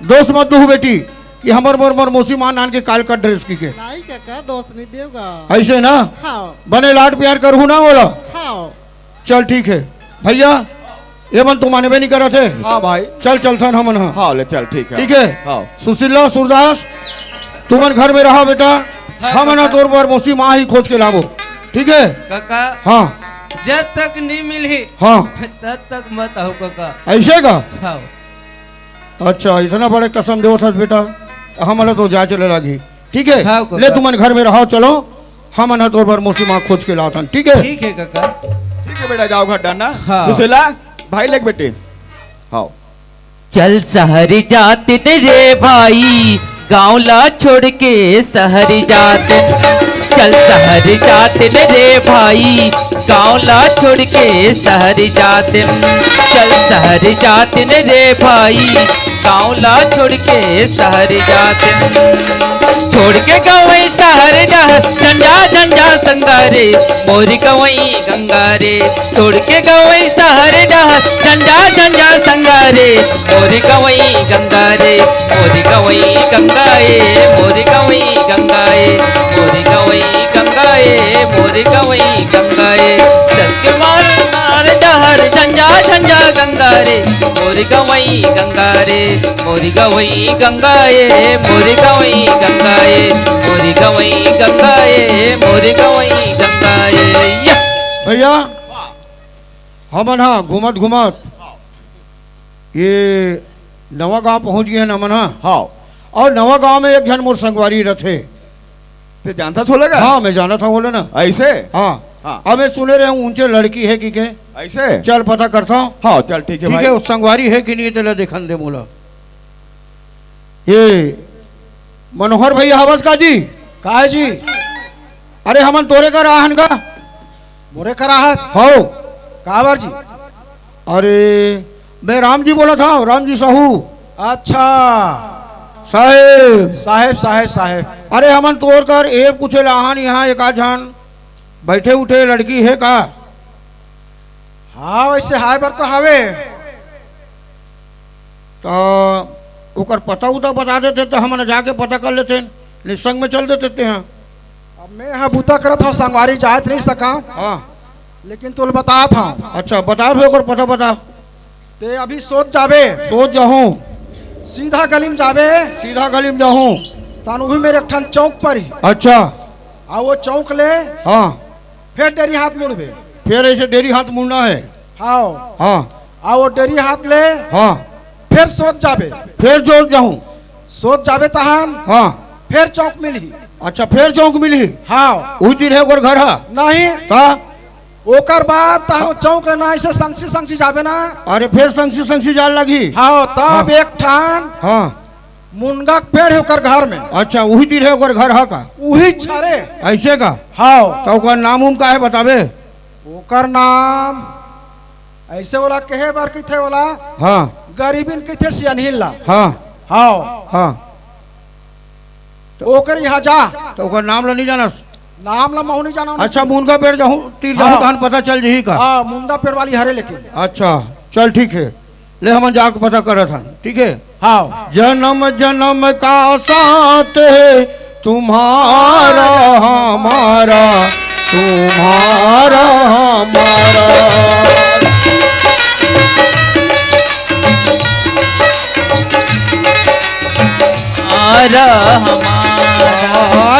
दोष मत दुहू बेटी कि हमर बर मोर मौसी माँ नान के काल का ड्रेस की के। नहीं कका, दोष नहीं देवगा। ऐसे ना? हाँ। बने लाड प्यार करहू ना ओला। हाँ। चल ठीक है भैया, ये मन तो मानबे नहीं करत है। हाँ भाई। चल चलथन हमन हा। हाँ ले चल, ठीक है। ठीक है। हाँ। सुशीला, सूरदास, तुमन घर में रहा बेटा, हाँ, हमन हा काका। तोर बर मौसी माँ ही खोज के लाबो, ठीक है? काका। हाँ। जब तक नहीं मिलही, हाँ। तब तक मत आओ काका। ऐसे का? हाँ। अच्छा, इतना बड़े कसम देवत हस बेटा, हमला तो जाए चले लागी। ठीक है? हाँ, काका। ले तुमन घर में रहो, चलो, हमन ह तोर बर मौसी माँ खोज के लाथन, ठीक है? ठीक है काका। ठीक है बेटा, जाओ घर डरना। हाँ। सुशीला, भाई लेके बेटे। हाँ। चल सहरी जातिन रे भाई, गाँव ला छोड़ के सहरी जातिन। चल सहरी जातिन रे भाई, गाँव ला छोड़ के सहरी जातिन। चल सहरी जातिन रे भाई, गाँव ला छोड़ के सहरी जातिन। छोड़ के गवई सहर डहर, झंझा झंझा संगा रे, मोरी गवई गंगा रे। छोड़ के गवई सहर डहर, झंझा झंझा संगा रे, मोरी गवई गंगा रे, मोरी गवई गंगा ए, मोरी गवई गंगा ए, मोरी गवई गंगा ए, मोरी गवई गंगा ए। चल के मार मार डहर, झंझा झंझा गंगा रे, मोरी गवई गंगा रे, मोरी गवई गंगा ए, मोरी गवई गंगा ए, मोरी गवई गंगा ए, मोरी गवई गंगा ए। या। भैया, हमन हा घूमत घूमत ये नवा गांव पहुंच गए हन हमन हा। हाँ। और नवा गांव में एक झन मोर संगवारी रथे। ते जानता छोले का? हाँ, मैं जानत हँव बोले ना। ऐसे? हाँ। हाँ। अब मैं सुने रहे हँव ऊंचे लड़की है कि के? ऐसे? चल पता करता हूँ। हाँ, चल ठीक है ठीक भाई। है, वो संगवारी है कि नहीं, तेला देखन दे मोला। ये मनोहर भैया हवस का जी? का है जी? अरे हमन तोरे कर आहन का? मोरे कर आहस? हो। काबर जी? अरे, मैं राम जी बोलत हंव, राम जी साहू। अच्छा। साहेब। साहेब, साहेब, साहेब। अरे, हमन तोर कर ए पूछे ला आहन इहाँ एक आध झन बइठे उठे लड़की हे का? हाँ, वइसे हाय बर तो हवे। त ओकर पता उता बता देते त हमन जाके पता कर लेतेन, निसंग में चल देते तेहा। अब मैं हा बूता करत हंव, संगवारी जात नइ सकंव। हाँ। लेकिन तोला बतात हंव। अच्छा, बता बे ओकर पता बता। ते अभी सोच जाबे। सोच जाहूं। सीधा गली में जाबे। सीधा गली में जाहूं। तहान उही मेर एक ठन चौक परही। अच्छा। अउ ओ चौक ले हाँ। फेर डेरी हाथ मुड़बे। फेर अइसे डेरी हाथ मुड़ना हे। हाँ। हाँ। अउ ओ डेरी हाथ ले हाँ। फेर सोच जाबे। फेर सोच जाहूं। सोच जाबे तहान। हाँ। फेर चौक मिलही। अच्छा, फेर चौक मिलही? हाँ। उही तीर हे ओकर घर हा? नहीं। का? ओकर बाद तहां चौक ले ना अइसे संगसी संगसी जाबे ना। अरे, फेर संगसी संगसी जाय लगही? हाँ, तब हाँ। एक ठन हाँ। मुनगा के पेड़ हे ओकर घर में। अच्छा, उही तीर हे ओकर घर हा का? उही झरे। अइसे का? हाँ। त ओकर नाम उम का हे बताबे? ओकर नाम अइसे ओला कहे बर कहिथे ओला। हाँ। गरीबिन कहिथे सियनहिन ला। हाँ। हाँ। हाँ। त ओकर इहाँ जा। त ओकर नाम ल नइ जानस? नाम ल महूं नइ जानंव। अच्छा, मुनगा पेड़ जाहूं, तीर जाहूं, हाँ। तहन पता चल जही का? हाँ, मुनगा पेड़ वाली हरे लेकिन। अच्छा, चल ठीक हे। ले हमन जाके पता करत हन, ठीक हे? हाँ। जन्म जन्म का साथ है तुम्हारा हमारा, तुम्हारा हमारा। हमारा हमारा।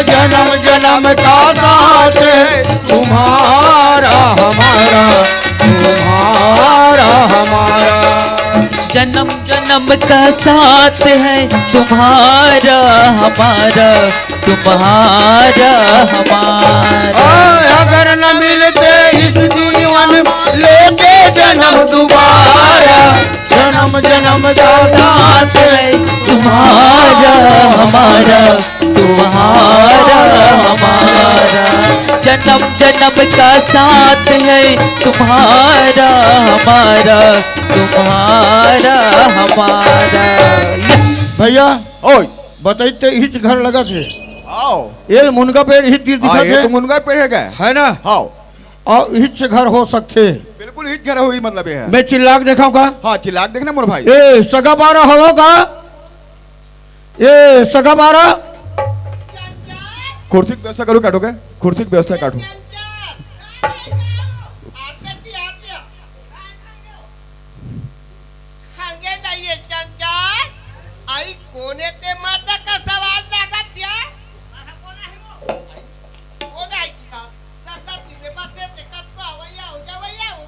जन्म जन्म का साथ है तुम्हारा हमारा, तुम्हारा हमारा। जन्म जन्म का साथ है तुम्हारा हमारा, तुम्हारा हमारा। अगर न मिलते इस दुनिया में लेते जन्म दोबारा, जन्म जन्म का साथ है तुम्हारा हमारा, तुम्हारा हमारा। जन्म जन्म का साथ है तुम्हारा हमारा, तुम्हारा हमारा। भैया, ओए। बताई ते इच घर लगत हे। आओ। ये मुनगा पेड़ ही तीर हाँ, दिखत ये हे। तो मुनगा पेड़ हे का? है ना? हाँ। अउ इच घर हो सकथे। बिल्कुल इच घर होही, मतलब ये हे। मैं चिल्ला के देखांव का? हाँ, चिल्ला के देखना मोर भाई। ए, सगा पारा हवो का? ए, सगा पारा? कुर्सी के व्यवस्था करो, काटो के? कुर्सी के व्यवस्था काटो। हंगे नहीं ये चंचल, आई कोने ते मर्द का सवाल जागत हे? कोन आई दिखा? दस दस दिन में बसे ते कब को आवैया हो जावैया हो?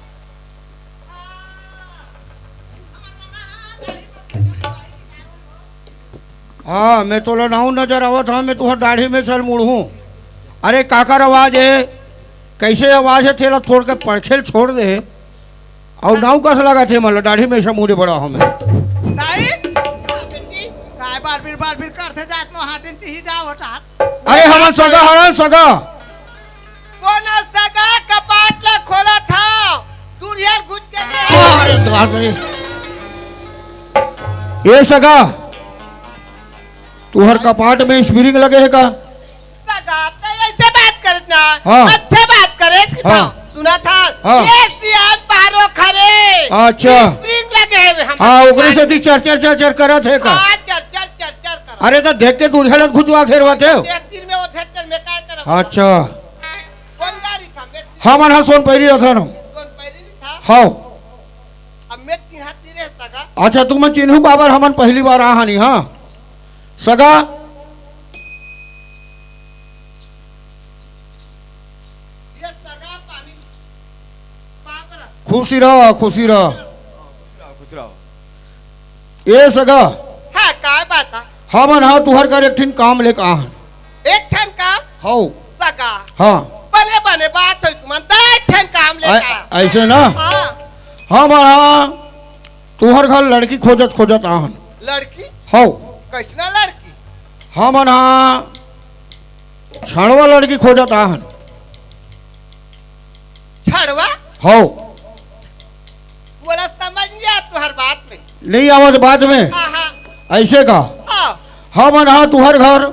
हाँ, मैं तोला नाऊ नजर आवत हंव, मैं तुहर दाढ़ी में चल मुड़हूँ। अरे, काकर आवाज हे? कइसे आवाज हे? तेला थोड़ के परखेल छोड़ दे। अउ नाऊ कस लगत हे, मतलब, दाढ़ी में ऐसा मुड़े बड़ा हमें। दाई, बेटी, काय बार बीर, बार बीर करथे जात नो हाटिन तिही जाओ हटात। अरे, हमन सगा हरन, सगा। कोन सगा कपाट ला खोलत हव? दूरिया घुस के दे। अरे, बाप रे। ये सगा, तुहर कपाट में spring लगे हे का? सगा, त ऐसे बात करत ना। हाँ। अच्छे बात करे, हाँ। सुना था? हाँ। ये सियान पारो खरे। अच्छा। Spring लगे हे हम। हाँ, ओकरे से ती चर, चर, चर, चर करत हे का? हाँ, चर, चर, चर, चर करत। अरे, त देख के दूरिहा ला घुचवा घेरवत हे। एक दिन में वो धर, धर में काय करब? अच्छा। कोन गाड़ी था? मैं हमन ह सोनपैरी रथन। सोनपैरी था? हाँ। अब मैं चिन्हा तीरे सगा। अच्छा, तुमन चिन्हू काबर, हमन पहली बार आ हनी, हाँ। सगा। ये सगा पानी पागल। खुशी रह, खुशी रह। खुश रहो। ए सगा। हाँ, का बात हे? हमन हा तुहर कर एक ठिन काम लेके आहन। एक ठन काम? हौ। सगा। हाँ। बने बने बात होई तुमन, त एक ठन काम लेके आ, आ। ऐसे ना? हाँ। हमन हा तुहर घर लड़की खोजत खोजत आहन। लड़की? हौ। कैसना लड़की? हमन हा छड़वा लड़की खोजत आहन। छड़वा? हौ। बोला, समझ नहीं आ तुहर बात में। नहीं आवत बात में? हाँ, हाँ। ऐसे का? हाँ। हमन हा तुहर घर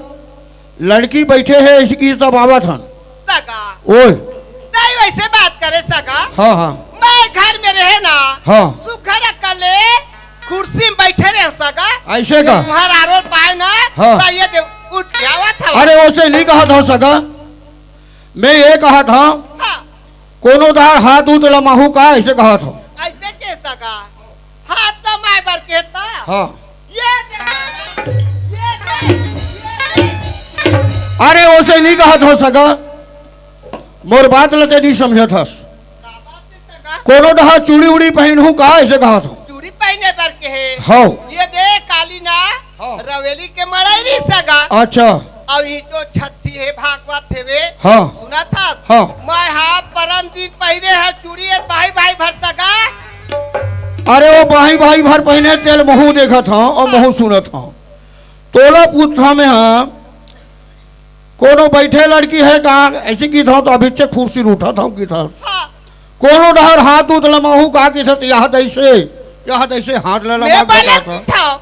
लड़की बैठे हे, इसकी तब आवत हन। सगा। ओए। नहीं वैसे बात करे सगा। हाँ, हाँ। मैं घर में रहे ना। हाँ। सुघर अकले कुर्सी में बैठे रहे सगा। ऐसे का? तुम्हार आरोप पाए ना। हाँ। तो ये दे, उठ गया हुआ था। अरे, वैसे नहीं कहा था सगा। मैं ये कहा था, हाँ। कोनो दार हाथ उत लमाहू का, ऐसे कहा था। ऐसे के सगा? हाथ तो मैं बर के था। हाँ। ये दे, ये दे, ये दे। अरे, वैसे नहीं कहा था सगा। मोर बात ल ते नहीं समझत हस। का बात है सगा? कोनो डहा चूड़ी उड़ी पहनहूं का, ऐसे कहा था। चूड़ी पहने बर के है। हाँ। ये दे काली ना, हाँ। रवेली के मड़ई रही सगा। अच्छा। अब ये तो छठी है, भागवत है वे। हाँ। सुना था? हाँ। मैं हा परम दिन पहने है चूड़ी, ये भाई भाई भर सगा। अरे, वो भाई भाई भर पहने तेल महू देखत हूँ और महू सुनत हूँ। तोला पूछत हूँ मैं, हाँ, कोनो बैठे लड़की है का? ऐसे की था तो अभी से कुर्सी उठा था की था। हाँ। कोनो डहर हाथ उत लमाहू का की था, यहाँ तैसे, यहाँ तैसे हाथ ले लमा मैं के बोला था। था।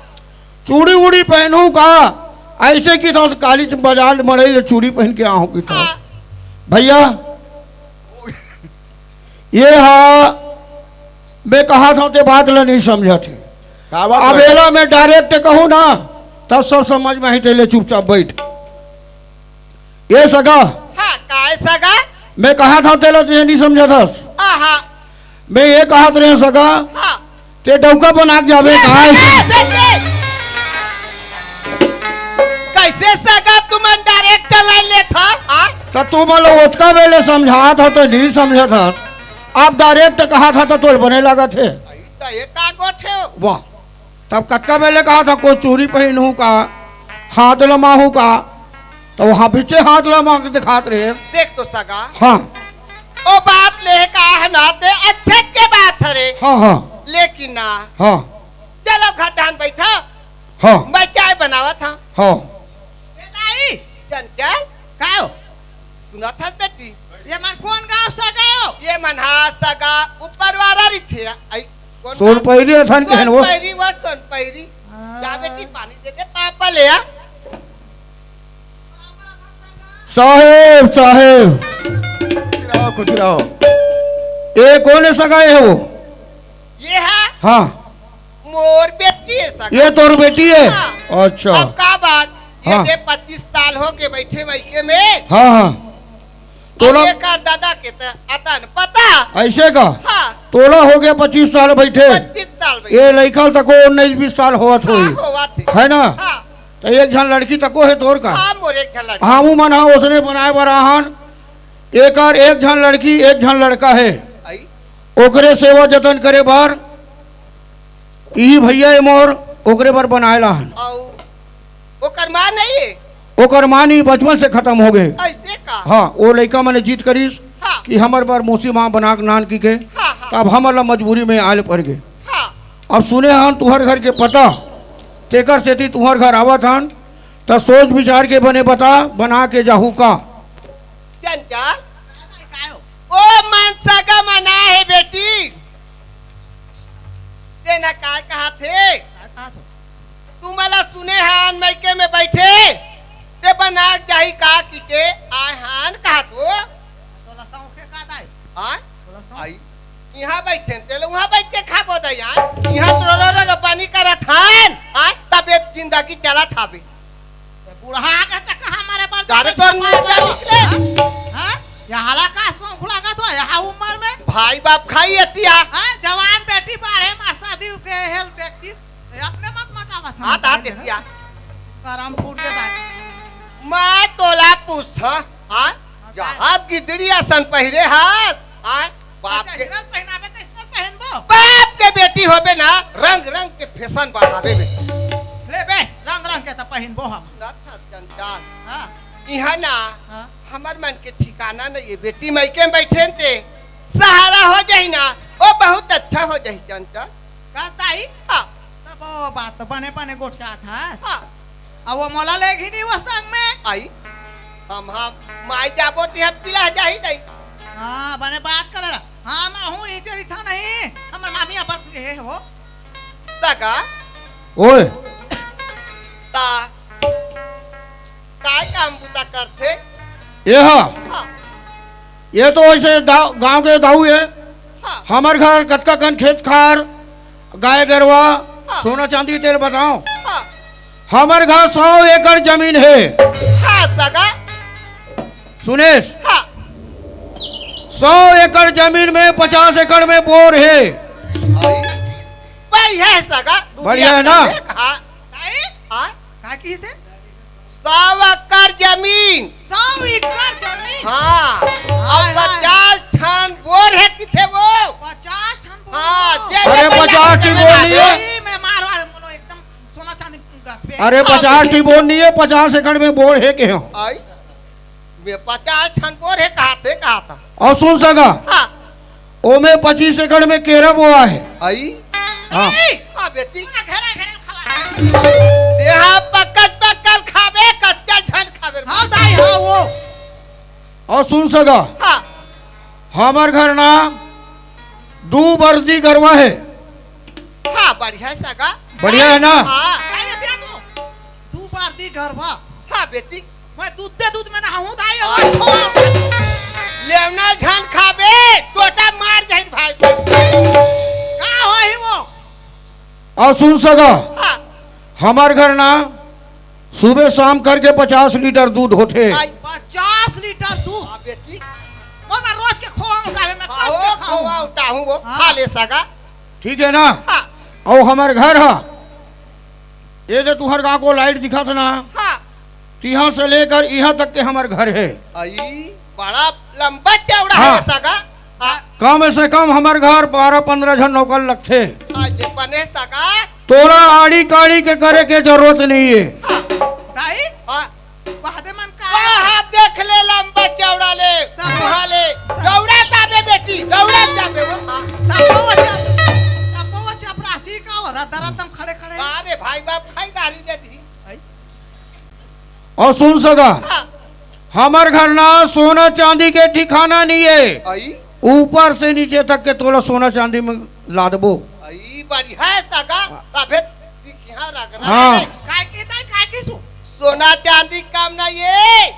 चूड़ी उड़ी पहनू का? ऐसे की था काली बाजार मड़ई ले चूड़ी पहन के आहू की था। हाँ। भैया, ये हा, मैं कहा था ते बात ला नहीं समझा थे। का बात अब है? एला मैं direct कहूँ ना, तब सब समझ में ही तेले चुपचाप बैठ। ये सगा। हाँ, काय सगा? मैं कहा था तेला तुझे नहीं समझा था। आहा। मैं ये कहा रहे सगा। हाँ। ते डौका बना के जावे, ये, कहाँ ये, से? ये, ये। कैसे सगा तुमन direct ला ले था? हाँ? तो तू बोलो ओतका बेले समझा था तो नहीं समझा था। आप direct कहा था तो तोल बने लगा थे। तो ये का गोठे हो? वाह। तब कतका बेले कहा था, कोई चूड़ी पहनू का, हाथ लमाहू का, तो वहाँ पीछे हाथ लमा के दिखात रहे। देख तो सगा। हाँ। ओ बात ले कहा ना ते अच्छे के बात हरे। हाँ, हाँ। लेकिन ना। हाँ। चलो घर डान बैठा। हाँ। मैं चाय बनावा था। हाँ। ए दाई। चंचल। का हो? सुना था बेटी। ये मन कौन गाँव से गए हो? ये मन हा सगा ऊपर वाला रही थे। आई, कौन सोन गाँव? पैरी अथन कहन वो। सोन पैरी, वो सोन पैरी। हाँ। जा बेटी, पानी दे दे, पापा ले आ। साहेब, साहेब। खुश रहो, खुश रहो। ए, कौन है सगा ये वो? ये है? हाँ। मोर बेटी है सगा। ये तोर बेटी है? हाँ। अच्छा। अब का बात? ये हाँ। दे पच्चीस साल हो के बैठे बैठे में। हाँ, हाँ। तोला अब ये का दादा के त अतन पता। ऐसे का? हाँ। तोला हो गया पच्चीस साल बैठे। पच्चीस साल बैठे। ये लइका तको उन्नीस बीस साल होवत हाँ, होई। होवत है। है ना? हाँ। तो एक झन लड़की तको है तोर का? हाँ, मोर एक झन लड़की। हमू मन हा ओसने बनाए बर आहन। एकर एक झन लड़की, एक झन लड़का है। आई। ओकरे सेवा जतन करे बर इही भैया ए मोर ओकरे बर बनाए लाहन। अउ ओकर माँ नहीं है? ओकर माँ नहीं, बचपन से खत्म हो गए। ऐसे का? हाँ, वो लइका मने जिद करिस हाँ। कि हमर बर मौसी माँ बना के नान की के, हाँ, हाँ। तब हमर ला मजबूरी में आल पड़ गए। हाँ। अब सुने हन तुहर घर के पता, तेकर सेती तुहर घर आवत हन, त सोच विचार के बने बता, बना के जाहू का? चंचल, ओ मन सगा मना है बेटी, तेना काय कहा थे? तुमला सुने हान मइके में बैठे, ते बना जाही का किके आय हान कहा तो? तोला सौंखे का दाई? आय? तोला सौंखे? आई। इहाँ बैठे, तेले उहाँ बैठ के खाबो दाई, आय? इहाँ तो रो, रो, रो, रो पानी करत हान, आय? तबे जिंदगी चलत हाबे। ए, बूढ़ा आगे तक हमारे पर अरे जाने तो छुपाए मुंह क्या रहो। निकले? हाँ? हाँ? ये हाला का सौंख लागत हो, यहाँ उम्र में? भाई बाप खाई एतिया। हाँ, जवान बेटी बाढ़े माँ शादी के हेल देखती। ए, अपने मत मटावा था हाँ, मत हाँ, बाढ़े देखिया। करम फूट के दाई। मैं तोला पूछा, हाँ? हाँ, जहाँ गिदड़ी असन पहिरे हाथ, हाँ? बाप अच्छा, के इधर पहनावे तो इधर पहनबो। बाप के बेटी होबे ना, रंग रंग के फैशन बढ़ावे बेटी। ले बे, रंग रंग के तो पहनबो हम। ना था संचार। हाँ। इहाँ ना, हाँ। हमर मन के ठिकाना नहीं है। बेटी मइके में बैठे न ते सहारा हो जाही ना, ओ बहुत अच्छा हो जाही चंचल। का ताई? हाँ। तब वो बात तो बने बने गोठियात हस। हाँ। अब वो मोला लेगही नहीं वो संग में। आई। हम, हम माई जाबो तो हम पिला जाही नहीं। हाँ, बने बात कर रहा। हाँ, मैं हूँ इचरिथा नहीं। हम मामी अपन के हे हो। सगा। ओए। ता। काय काम बुता करथे? ये हा। हाँ। ये तो ऐसे दा-, गांव के दाऊ हे। हाँ। हमर घर कतका कन खेत खार, गाय गरवा, हाँ। सोना चांदी तेल बताओ। हाँ। हमर घर सौ एकड़ जमीन हे। हाँ, सगा। सुनेश, हाँ। सौ एकड़ जमीन में पचास एकड़ में बोर हे। बढ़िया हे सगा। बढ़िया हे ना? हाँ। हाँ? का किसे? सौ एकड़ जमीन। सौ एकड़ जमीन? हाँ। हाय, हाय। पचास ठन बोर हे किथे वो? पचास ठन बोर? हाँ, जे अरे, पचास ठन बोर नहीं हे। सही में मारवा, मोनो एकदम सोना चांदी गथबे। अरे, हाँ, पचास ठी बोर नहीं हे, पचास एकड़ में बोर हे के हो? आई? मैं पचास ठन बोर हे कहा थे, कहा था। अउ सुन सगा, हाँ। ओमे पच्चीस एकड़ में केरा बोआ हे। आई? हाँ। आई? हाँ, बेटी। घेरा, घेरा खवा। तेहा पकल, पकल खाबे, कच्चा झन खाबे। हाँ, दाई, हाँ, वो। अउ सुन सगा, हाँ। हमर घर ना दू बरदी गरवा हे। हाँ, बढ़िया हे सगा। बढ़िया हे ना? हाँ। दाई, ये देखो, दू बरदी गरवा। हाँ, बेटी। मैं दूध दे दूध में नहाऊं, दाई, अरे। लेवना झन खाबे, टोटा मार जाही भाई। का होही वो? अउ सुन सगा, हाँ। हमर घर ना सुबह शाम करके पचास लीटर दूध होथे। आई। पचास लीटर दूध? हाँ, बेटी। वो मैं रोज के खोवा उठावे, मैं हाँ, कस के वो खाऊं। खोवा उठाऊं वो, हाँ। खा ले सगा। ठीक हे ना? हाँ। अउ हमर घर हा, ये जो तुहर गांव को लाइट दिखत ना, हाँ। तिहां से लेकर इहां तक के हमर घर हे। आई, बड़ा लंबा चौड़ा हाँ। हे सगा। हाँ। कम से कम हमर घर बारह पन्द्रह झन नौकर लगथे। आज बने सगा। तोला आड़ी काड़ी के करे के जरूरत नहीं हे। हाँ। दाई? हाँ। बहदे मन का? वाह, देख ले लंबा चौड़ा ले, सब उहा ले। सब दौड़ा जाबे बेटी, दौड़ा जाबे वो। हाँ। सब वो चप-, सब वो चपरासी का हो रहा, दरद दम खड़े खड़े। अरे भाई बाप, खाई गारी दे दी। आई। अउ सुन सगा, हाँ। हमर घर ना सोना चांदी के ठिकाना नहीं हे। आई। ऊपर से नीचे तक के तोला सोना चांदी में लादबो। आई, बढ़िया हे सगा, हाँ। तबे दिखिया रगड़ा हाँ। हे। काय के दाई, काय के सो-, सोना चांदी काम नहीं हे।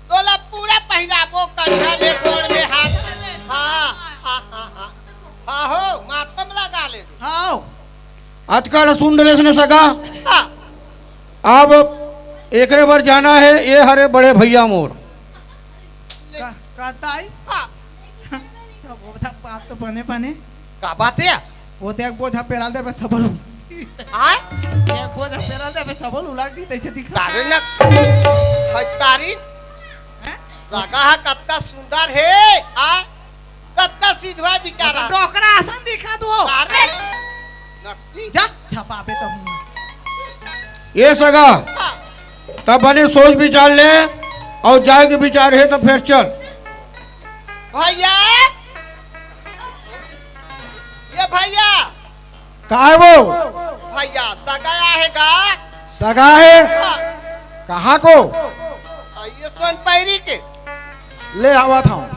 तोला पूरा पहिराबो, कंधा में, गोड़ में, हाथ में। हाँ, हाँ, हाँ, हाँ। हाँ हो, माथा में लगा ले। हाँ। अतका ल सुन डरेस ने सगा। हाँ। अब एकरे बर जाना हे, ये हरे बड़े भैया मोर। का, का दाई? हाँ। सब बोझा बात तो बने बने। का बात हे? वो देख बोझा पेराल देबे सबल। आय? एक बोझा पेराल देबे सबल उलट दी तैसे दिखा। तारे न। हई तारी। हैं? लगा हा कत्ता सुंदर हे। आ? कत्ता सिधवा बिचारा। तो डोकरा असन दिखा तू। अरे, नकसी। जा, छपाबे तो हूँ। ये सगा, हाँ। तब बने सोच विचार ले, अउ जाए के विचार हे तो फेर चल। भैया, ये भैया। का हे वो? भैया, सगा हे गा। सगा हे? हाँ। कहाँ को? आ, ये सोन पैरी के। ले आवत हूँ।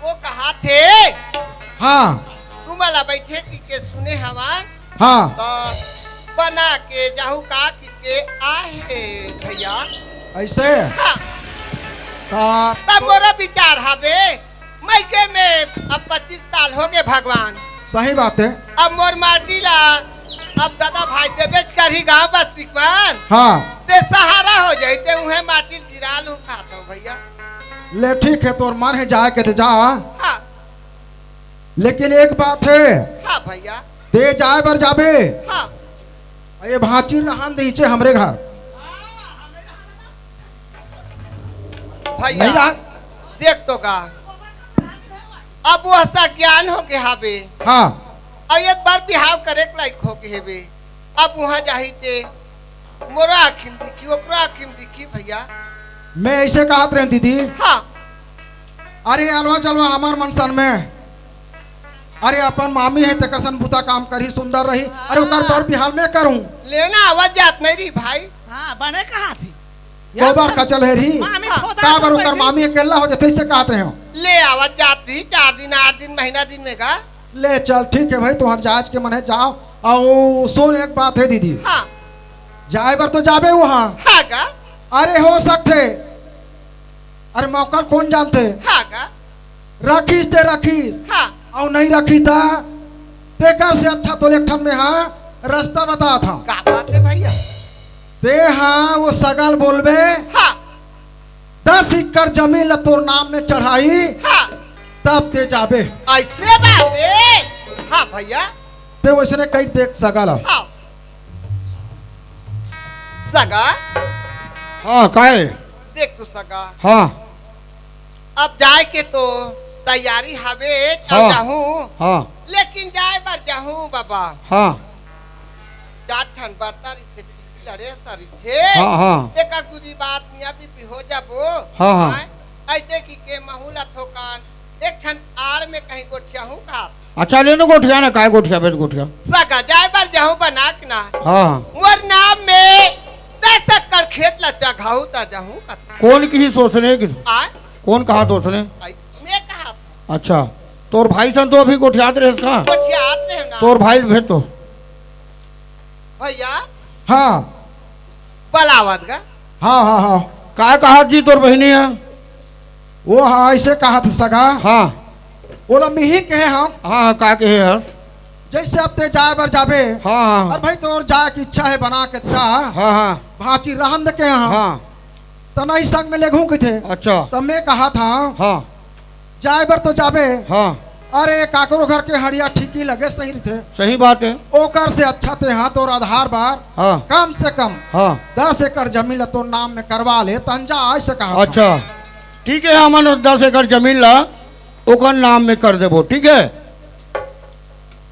वो कहा थे, हाँ। तुम वाला बैठे कि के सुने हवा, हाँ। तो बना के जाहू का कि के आहे भैया। ऐसे? हाँ। ता तब मोरा विचार हवे, मैं के में अब पच्चीस साल हो गए भगवान। सही बात हे। अब मोर माटी ला, अब दादा भाई देबे करही गाँव बस्ती पर। हाँ। ते सहारा हो जाई, ते उहे माटी गिरा लू खाता हूँ भैया। ले ठीक हे, तोर मन हे जाए के ते जा। हाँ। लेकिन एक बात हे। हाँ भैया। ते जाए बर जाबे। हाँ। ये भांची रहन दीचे हमरे घर। भैया, नहीं रहा। देख तो गा, अब वो हस्ता ज्ञान हो गए हाबे। हाँ। अब एक बार बिहाव करे के लायक हो गए हेबे। अब वहाँ जाही ते मोरा आँखी में दिखी, ओकरा आँखी में दिखी भैया। मैं ऐसे कहत रहे दीदी। हाँ। अरे अलवा चलवा हमार मन सन में। अरे अपन मामी हे तेकर सन बुता काम करही, सुंदर रही। अरे ओकर हाँ। बर बिहाव मैं करूँ। लेना आवाज जात नहीं रही भाई। हाँ, बने कहा थी। गोबर कचल हे रही। मामी खोदरा का बर ओकर मामी अकेला हो जाथे, इसे कहत रहे हो। ले आवत जात रही, चार दिन, आठ दिन, महीना दिन में का। ले चल, ठीक है भाई, तुम्हार जांच के मन है, जाओ। अउ सुन, एक बात है दीदी। हाँ। जाए बर तो जाबे वहाँ। हाँ का? अरे हो सकथे, अरे मौका कोन जानथे? हाँ का? रखिस ते रखिस। हाँ। अउ नहीं रखी ता तेकर से अच्छा तो एक ठन में हाँ रास्ता बता था। का बात है भैया? ते हाँ वो सगा ल बोलबे। हाँ। दस एकड़ जमीन ला तोर नाम में चढ़ाई। हाँ। तब ते जाबे। ऐसे बात है। हाँ भैया। ते वैसने कही देख सगा ला। हाँ। सगा। हाँ, काहे? देख तू सगा। हाँ। अब जाए के तो तैयारी हवे, चल हाँ। जाहूँ। हाँ। लेकिन जाए बर जाहूँ बाबा। हाँ। जात ठन बरता रहिथे, टीकी लड़े सा रहिथे। हाँ, हाँ। एका दूरी बात मियाँ बीबी हो जाबो। हाँ, हाँ। हाँ, ऐसे कि के महू ला थोकन एक ठन आड़ में कहीं गोठिया हूँ का। अच्छा, ले नो गोठिया ना, काय गोठिया, बेट गोठिया। सगा जाए बर जाहूँ बना के ना। हाँ, हाँ। मोर नाम में दस एकड़ खेत ला चघाऊ ता जाहूँ का। कौन किही सोचने की? आय? कौन कहा सोचने? आई, मैं कहा था। अच्छा, तोर भाई सन तो अभी गोठियात रहे का? गोठियात रहे ना। तोर भाई भेज तो। भैया। हाँ। बलावत गा। हाँ, हाँ, हाँ। का कहा जी तोर बहिनी है? वो हाँ, ऐसे कहा था सगा। हाँ। ओला मिही कहे हम। हाँ, हाँ, का कहे हस? जैसे अब ते जाए बर जाबे। हाँ, हाँ, हाँ। अरे भाई, तोर जाए की इच्छा है, बना के जा। हाँ, हाँ। भांची रहन दे के यहाँ। हाँ। त नहीं संग में लेगहूँ कथे। अच्छा। त मैं कहा था। हाँ। जाए बर तो जाबे। हाँ। अरे, काकरो घर के हड़िया ठीकी लगे सही रहिथे। सही बात है। ओकर से अच्छा ते हाँ तोर आधार बर हाँ। कम से कम हाँ। दस एकड़ जमीन ला तोर नाम में करवा ले, तहन जा, ऐसे कहा था। अच्छा, ठीक है, हमन दस एकड़ जमीन ला ओकर नाम में कर देबो, ठीक है?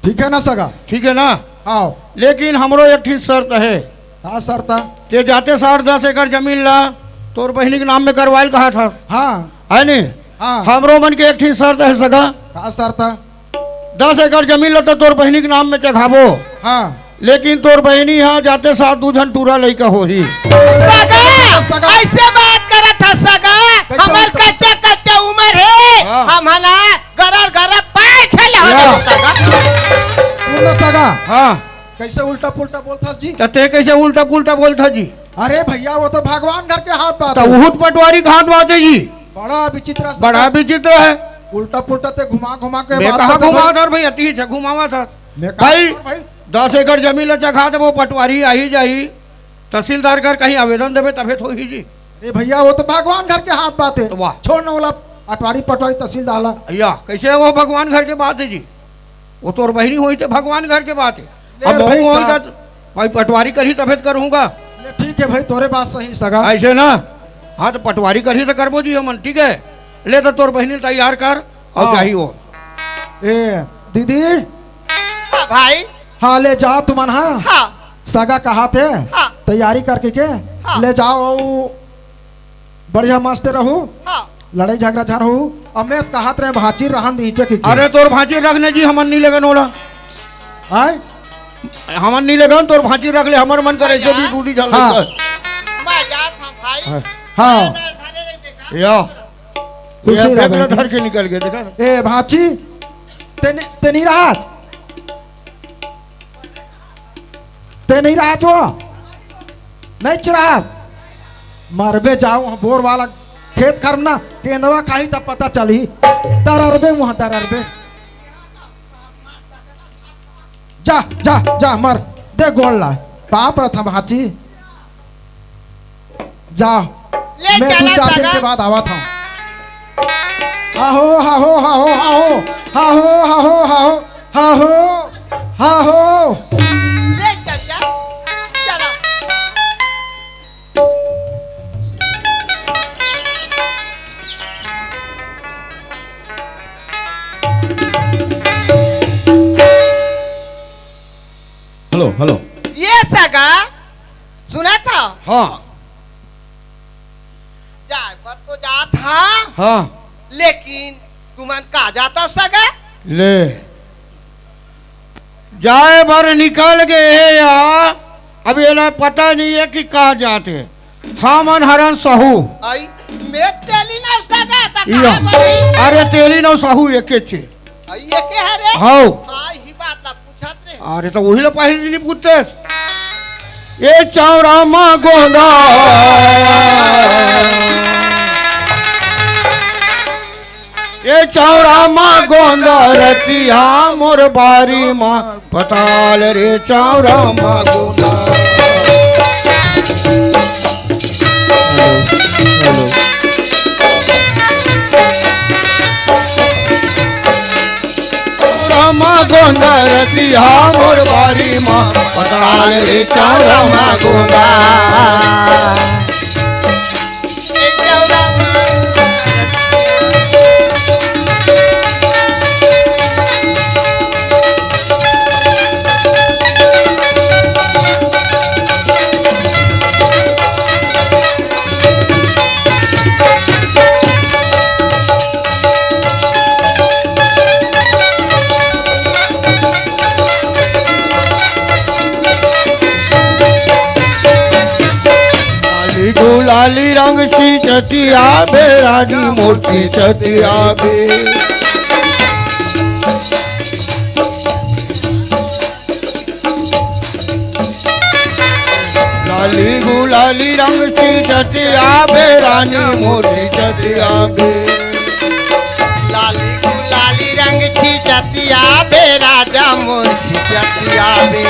ठीक है ना सगा? ठीक है ना? आओ। लेकिन हमरो एक ठिन शर्त है। का शर्त है? ते जाते सार दस एकड़ जमीन ला तोर बहिनी के नाम में करवाइल कहा था। हाँ। है नी? हाँ। हमरो मन के एक ठिन शर्त है सगा। का शर्त है? दस एकड़ जमीन ला तो तोर बहिनी के नाम में चघाबो। हाँ। लेकिन तोर बहिनी हा जाते सार दू झन टूरा लइका होही। सगा, सगा। ऐसे बात करत हा सगा। कैसे हमर बात कर- कच्चा कच्चा उम्र है। हाँ। हम हना गरर गरर पाए खेले हो या। जाओ सगा। सुन ना सगा। हाँ। कैसे उल्टा पुल्टा बोलथस जी? त ते कैसे उल्टा पुल्टा बोलथस जी? अरे भैया, वो तो भगवान घर के हाथ बात त है। उहू त पटवारी के हाथ बात है जी। बड़ा विचित्र सगा। बड़ा विचित्र है। उल्टा पुल्टा ते घुमा घुमा के मैं बात कहाँ करते घुमा भाई। था भाई, अति से घुमावा था। मैं कहाँ भाई, भाई? दस एकड़ जमीन ला चघा देबो, पटवारी आही जाही, तहसीलदार कर कहीं आवेदन देबे तभे तो होही जी। अरे भैया, वो तो भगवान घर के हाथ बात है। तो वाह। छोड़ ना, ओला अटवारी पटवारी तहसीलदार ला। या, कैसे वो भगवान घर के बात है जी? वो तोर बहिनी होही ते भगवान घर के बात है। ले अब भाई बहू होही साहब। त भाई पटवारी करही तभे त करहूँगा। ले ठीक है भाई, तोरे बात सही सगा। ऐसे ना? हाँ, तो पटवारी करही तो करबो जी हमन, ठीक है? ले तो तोर बहिनी तैयार कर और हाँ। जाही हो। ए, दीदी। हाँ भाई। हाँ, ले जाओ तुमन, हाँ। हाँ। सगा कहा थे, हाँ। तैयारी करके के, हाँ। ले जाओ अउ बढ़िया मस्त रहू। हाँ। लड़ाई झगड़ा झन हो। अउ मैं कहात रहे भांची रहन दीचे की। अरे तोर भांची रखने जी, हमन नी लेगन ओला। आय? हमन नी लेगन, तोर भांची रख ले, हमर मन करे जो भी दूधी झन हाँ। लइका। मैं जात हूँ भाई। हाँ। हाँ। मैं धरे नहीं देखा। या। खुशी ये रह बैग ला भाई। धर के निकल गए, देखा? ए भांची, ते नी, ते नी रहत? ते नहीं रहा जो? नहीं चुरास? मरबे जाओ, वहाँ बोर वाला खेत खरना, केंदवा खाही तब पता चली। दररबे वहाँ दररबे। जा, जा, जा, मर। दे गोड़ ला। पाप रथा भाची। जा। ले मैं दू चला चार दिन सगा। के बाद आवत हूँ। हाहो, हाहो, हाहो, हाहो। हाहो, हाहो, हाहो, हाहो। हाहो। ले चल जा। चला। Hello, hello. ये सगा, सुना था? हाँ। जाए बर तो जात हा। हाँ। लेकिन तुमन का जाता सगा? ले। जाए बर निकल गए हे या, अब एला पता नहीं है कि का जात हे। हमन हरन सहू। आई, मैं तेली नव सगा, त इयो। कहाँ बनी? अरे, तेली नव सहू एके चे। आई, एके हरे? हौ। हाँ, ही बात ला पूछत रे। अरे, त उही ला पहिली नी पूछतेस। ए चांवरा मा गोंदा, ए चांवरा मा गोंदा, रतिहा मोर बारी मा पताल रे चांवरा मा गोंदा। चांवरा मा गोंदा, रतिहा मोर बारी मा पताल रे चांवरा मा गोंदा। लाली गुलाली रंग सींचतिया बे रानी मोर सींचतिया बे। लाली गुलाली रंग सींचतिया बे रानी मोर सींचतिया बे। लाली गुलाली रंग सींचतिया बे राजा मोर सींचतिया बे।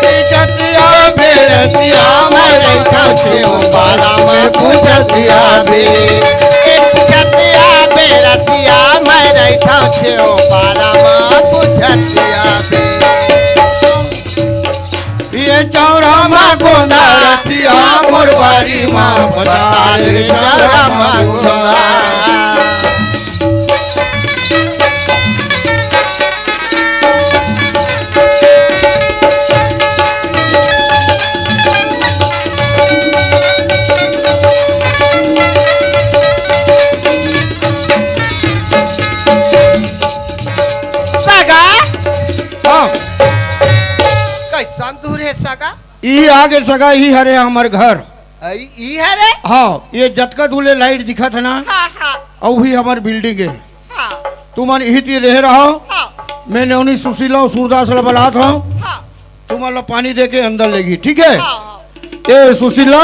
सींचतिया बे रतिया मैं रहिथंव छेव पारा मैं पूछतिया बे। ए पूछतिया बे रतिया मैं रहिथंव छेव पारा मैं पूछतिया बे। ए चांवरा मा गोंदा रतिया मोर बारी मा पताल रे चांवरा मा गोंदा। सगा? हाँ। कइसन दूर हे सगा? ई आगे सगा, ई हरे हमर घर। अई, ई हरे? हाँ, ये जतका दूर ले लाइट दिखत हे ना, हाँ, हाँ। अउ ही हमर बिल्डिंग हे। हाँ। तुमन इही तीर रहे रहो। हाँ। मैं नोनी सुशीला अउ सूरदास ला बलात हंव। हाँ। तुमन ला पानी दे के अंदर लेगी, ठीक हे? हाँ, हाँ। ए सुशीला,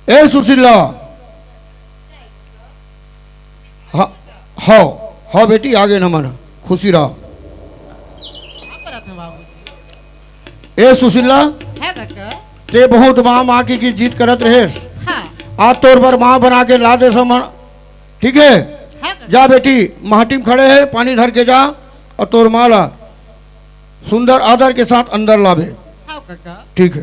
ए सुशीला, हाँ, हव, हव बेटी, आगे न मन, खुशी रह। का करत हव बाबूजी? ए सुशीला, है कका? ते बहुत माँ, माँ की, की जीत करत रहेस। हाँ। आज तोर बर माँ बना के ला दे समन, ठीक है? है कका? जा बेटी, माटी म खड़े है, पानी धर के जा अउ तोर माँ ला सुंदर आदर के साथ अंदर लाबे। हाँ कका। ठीक है।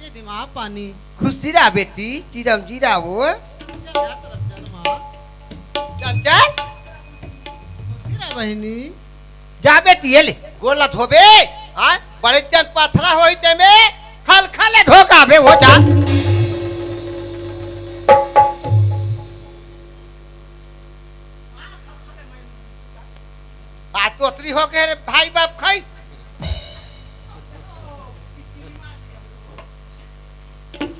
ये दिमाग पानी। खुशी रह बेटी, चिरम जीरा वो। चल यार, तरफ चल माँ। चल, चल। खुशी रह बहिनी। जा बेटी, ये ले, गोड़ ला धोबे। हाँ, बड़े जन पथरा होई ते में, खल खल ले धो का बे, वो जा। आज तोतरी हो गए रे भाई बाप खाई।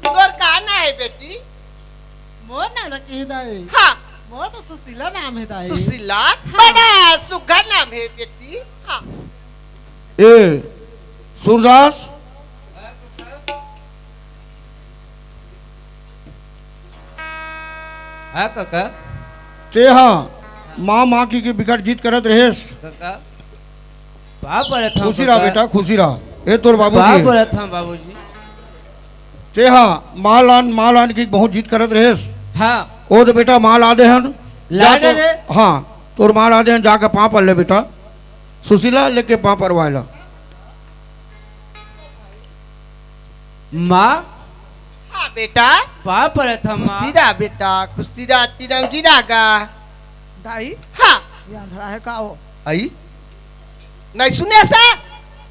तोर का नाम है बेटी? मोर नाम रखे है दाई। हाँ। मोर तो सुशीला नाम है दाई। सुशीला? हाँ। बड़ा सुघर नाम है बेटी। हाँ। ए, सूरदास। हाँ काका। ते हा माँ, माँ की, की बिकट जीत करत रहेस। काका, पाँव परत हंव खुशी रह काका। बेटा, खुशी रह। ए तोर बाबूजी पाँव हे। परत हंव बाबूजी। ते हा माँ लान, माँ लान की बहुत जीत करत रहेस। हाँ। ओ तो बेटा माँ ला दे हन। ला जा दे तो, रे। हाँ, तोर माँ ला दे हन, जाके पाँव पर ले बेटा। सुशीला लेके पाँव परवाय ला। माँ। हाँ बेटा। पाँव परत हंव माँ। खुशी रह बेटा, खुशी रह, चिरंजी रह गा। दाई। हाँ। ये अंधरा है का हो? आई? नहीं सुने सा?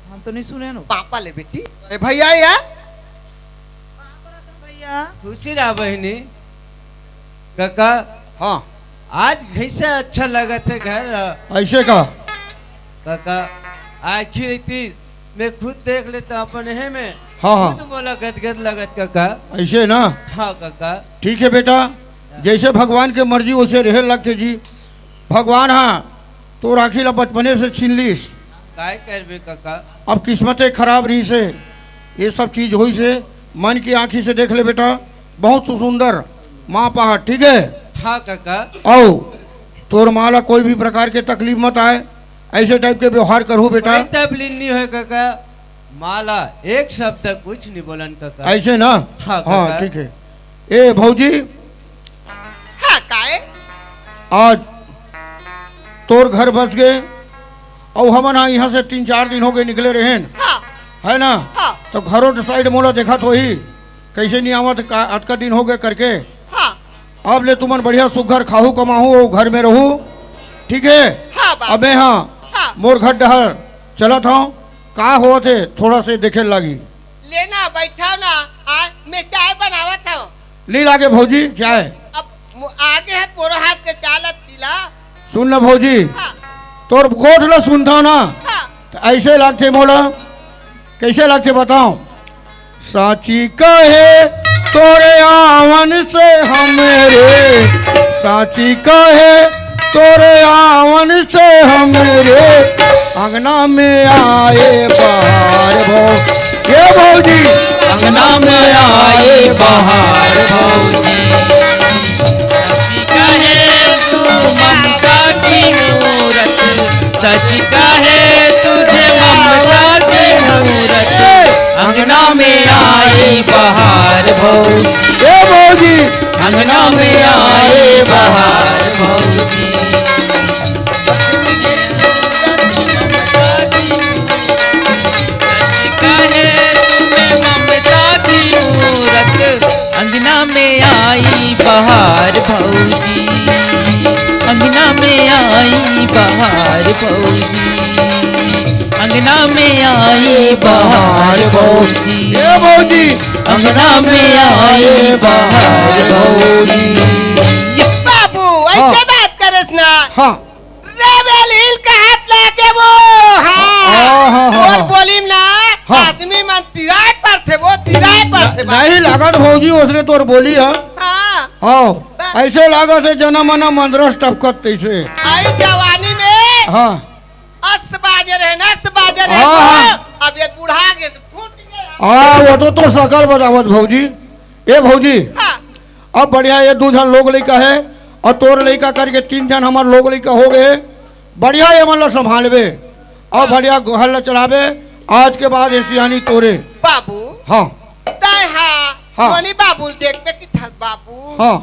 हम तो नहीं सुने नो। पाँव पर ले बेटी। अरे भैया या? भैया। खुशी रह बहिनी। काका। हाँ। आज कैसे अच्छा लगत हे घर? ऐसे का? काका, आखिर तीस मैं खुद देख लेता अपन हे में। हाँ, हाँ। खुद मोला गदगद लगत कका। ऐसे ना? हाँ कका। ठीक है बेटा, जैसे भगवान के मर्जी वैसे रहे लगथे जी। भगवान हा तोर आँखी ला बचपने से छीन लीस। काय करबे कका? अब किस्मते खराब रहिसे, ये सब चीज होइसे। मन की आँखी से देख ले बेटा, बहुत सुंदर माँ पहाड़, ठीक है? हाँ कका। अउ तोर माँ ला कोई भी प्रकार के तकलीफ मत आए, ऐसे टाइप के व्यवहार करहू बेटा। कोई तकलीफ नहीं होय कका, माँ ला एक शब्द कुछ नहीं बोलन कका। ऐसे ना? हाँ हाँ, कका। ठीक है। ए भौजी, हाँ, काय? आज तोर घर बस गे, अउ हमन हा इहाँ से तीन चार दिन हो गए निकले रहेन, हाँ। है ना? हाँ। तो घरों के साइड मोला देखत होही, कैसे नहीं आवत, का, अतका दिन हो गए करके। हाँ। अब ले तुमन बढ़िया सुग्घर खाहू कमाहू अउ घर में रहू, ठीक है? हाँ, बाबू। अबे हाँ, हाँ। मोर घर डहर चलत हव, का होवत हे, थोड़ा से देखे लागी। लेना, बैठाओ ना, आ, मैं चाय बनावत हव। नहीं लागे भौजी, चाय। अब मु-, आगे है तोरो हाथ के चाय ला पीला। सुन ना भौजी, हाँ। तोर गोठ ला सुनथव ना, हाँ। त ऐसे लागथे मोला, कैसे लागथे बताओ? साची कहे तोरे आवन से हमरे, साची कहे तोरे आवन से हमरे, अंगना में आए बहार भौ-, ये भौजी। अंगना में आए बहार भौजी। सच कहे तू ममता की मूरत, सच कहे तुझे ममता की मूरत। अंगना में आई बहार भौजी। ए भौजी। अंगना में आई बहार भौजी। कहे तुम्हें ममता की मूरत, अंगना में आई बहार भौजी, अंगना में आई बहार भौजी, अंगना में आई बहार भौजी, ए भौजी। अंगना में आई बहार भौजी। बाबू, ऐसे हाँ। बात करस ना। हाँ। रे बेलील कहत लागे वो, हाँ। हाँ, हाँ, हाँ, तोर हाँ। बोली में ना, हाँ। आदमी मन तिराय परथे वो, तिराय परथे न-, बा। नहीं लागत भौजी, उसने तोर बोली है। हाँ। आओ, बस। ऐसे लागत है जना मना मंदरस टपकत तैसे। आई जवानी में हाँ। अस्त बाजे रहे ना, अस्त बाजे रहे हाँ, तो। हाँ। अब ये बूढ़ा गे तो फूट गया। हाँ, वो तो तोर सकल बतावत भौजी। ए भौजी, हाँ। अब बढ़िया ये दू झन लोग लइका है अउ तोर लइका करके तीन झन हमर लोग लइका हो गए। बढ़िया ये मन ला संभालबे अउ बढ़िया घर ला चलाबे। आज के बाद ये सियानी तोरे। बाबू। हाँ। तय हाँ। हाँ। मनी बाबू ल देखबे कि थल बाबू। हाँ।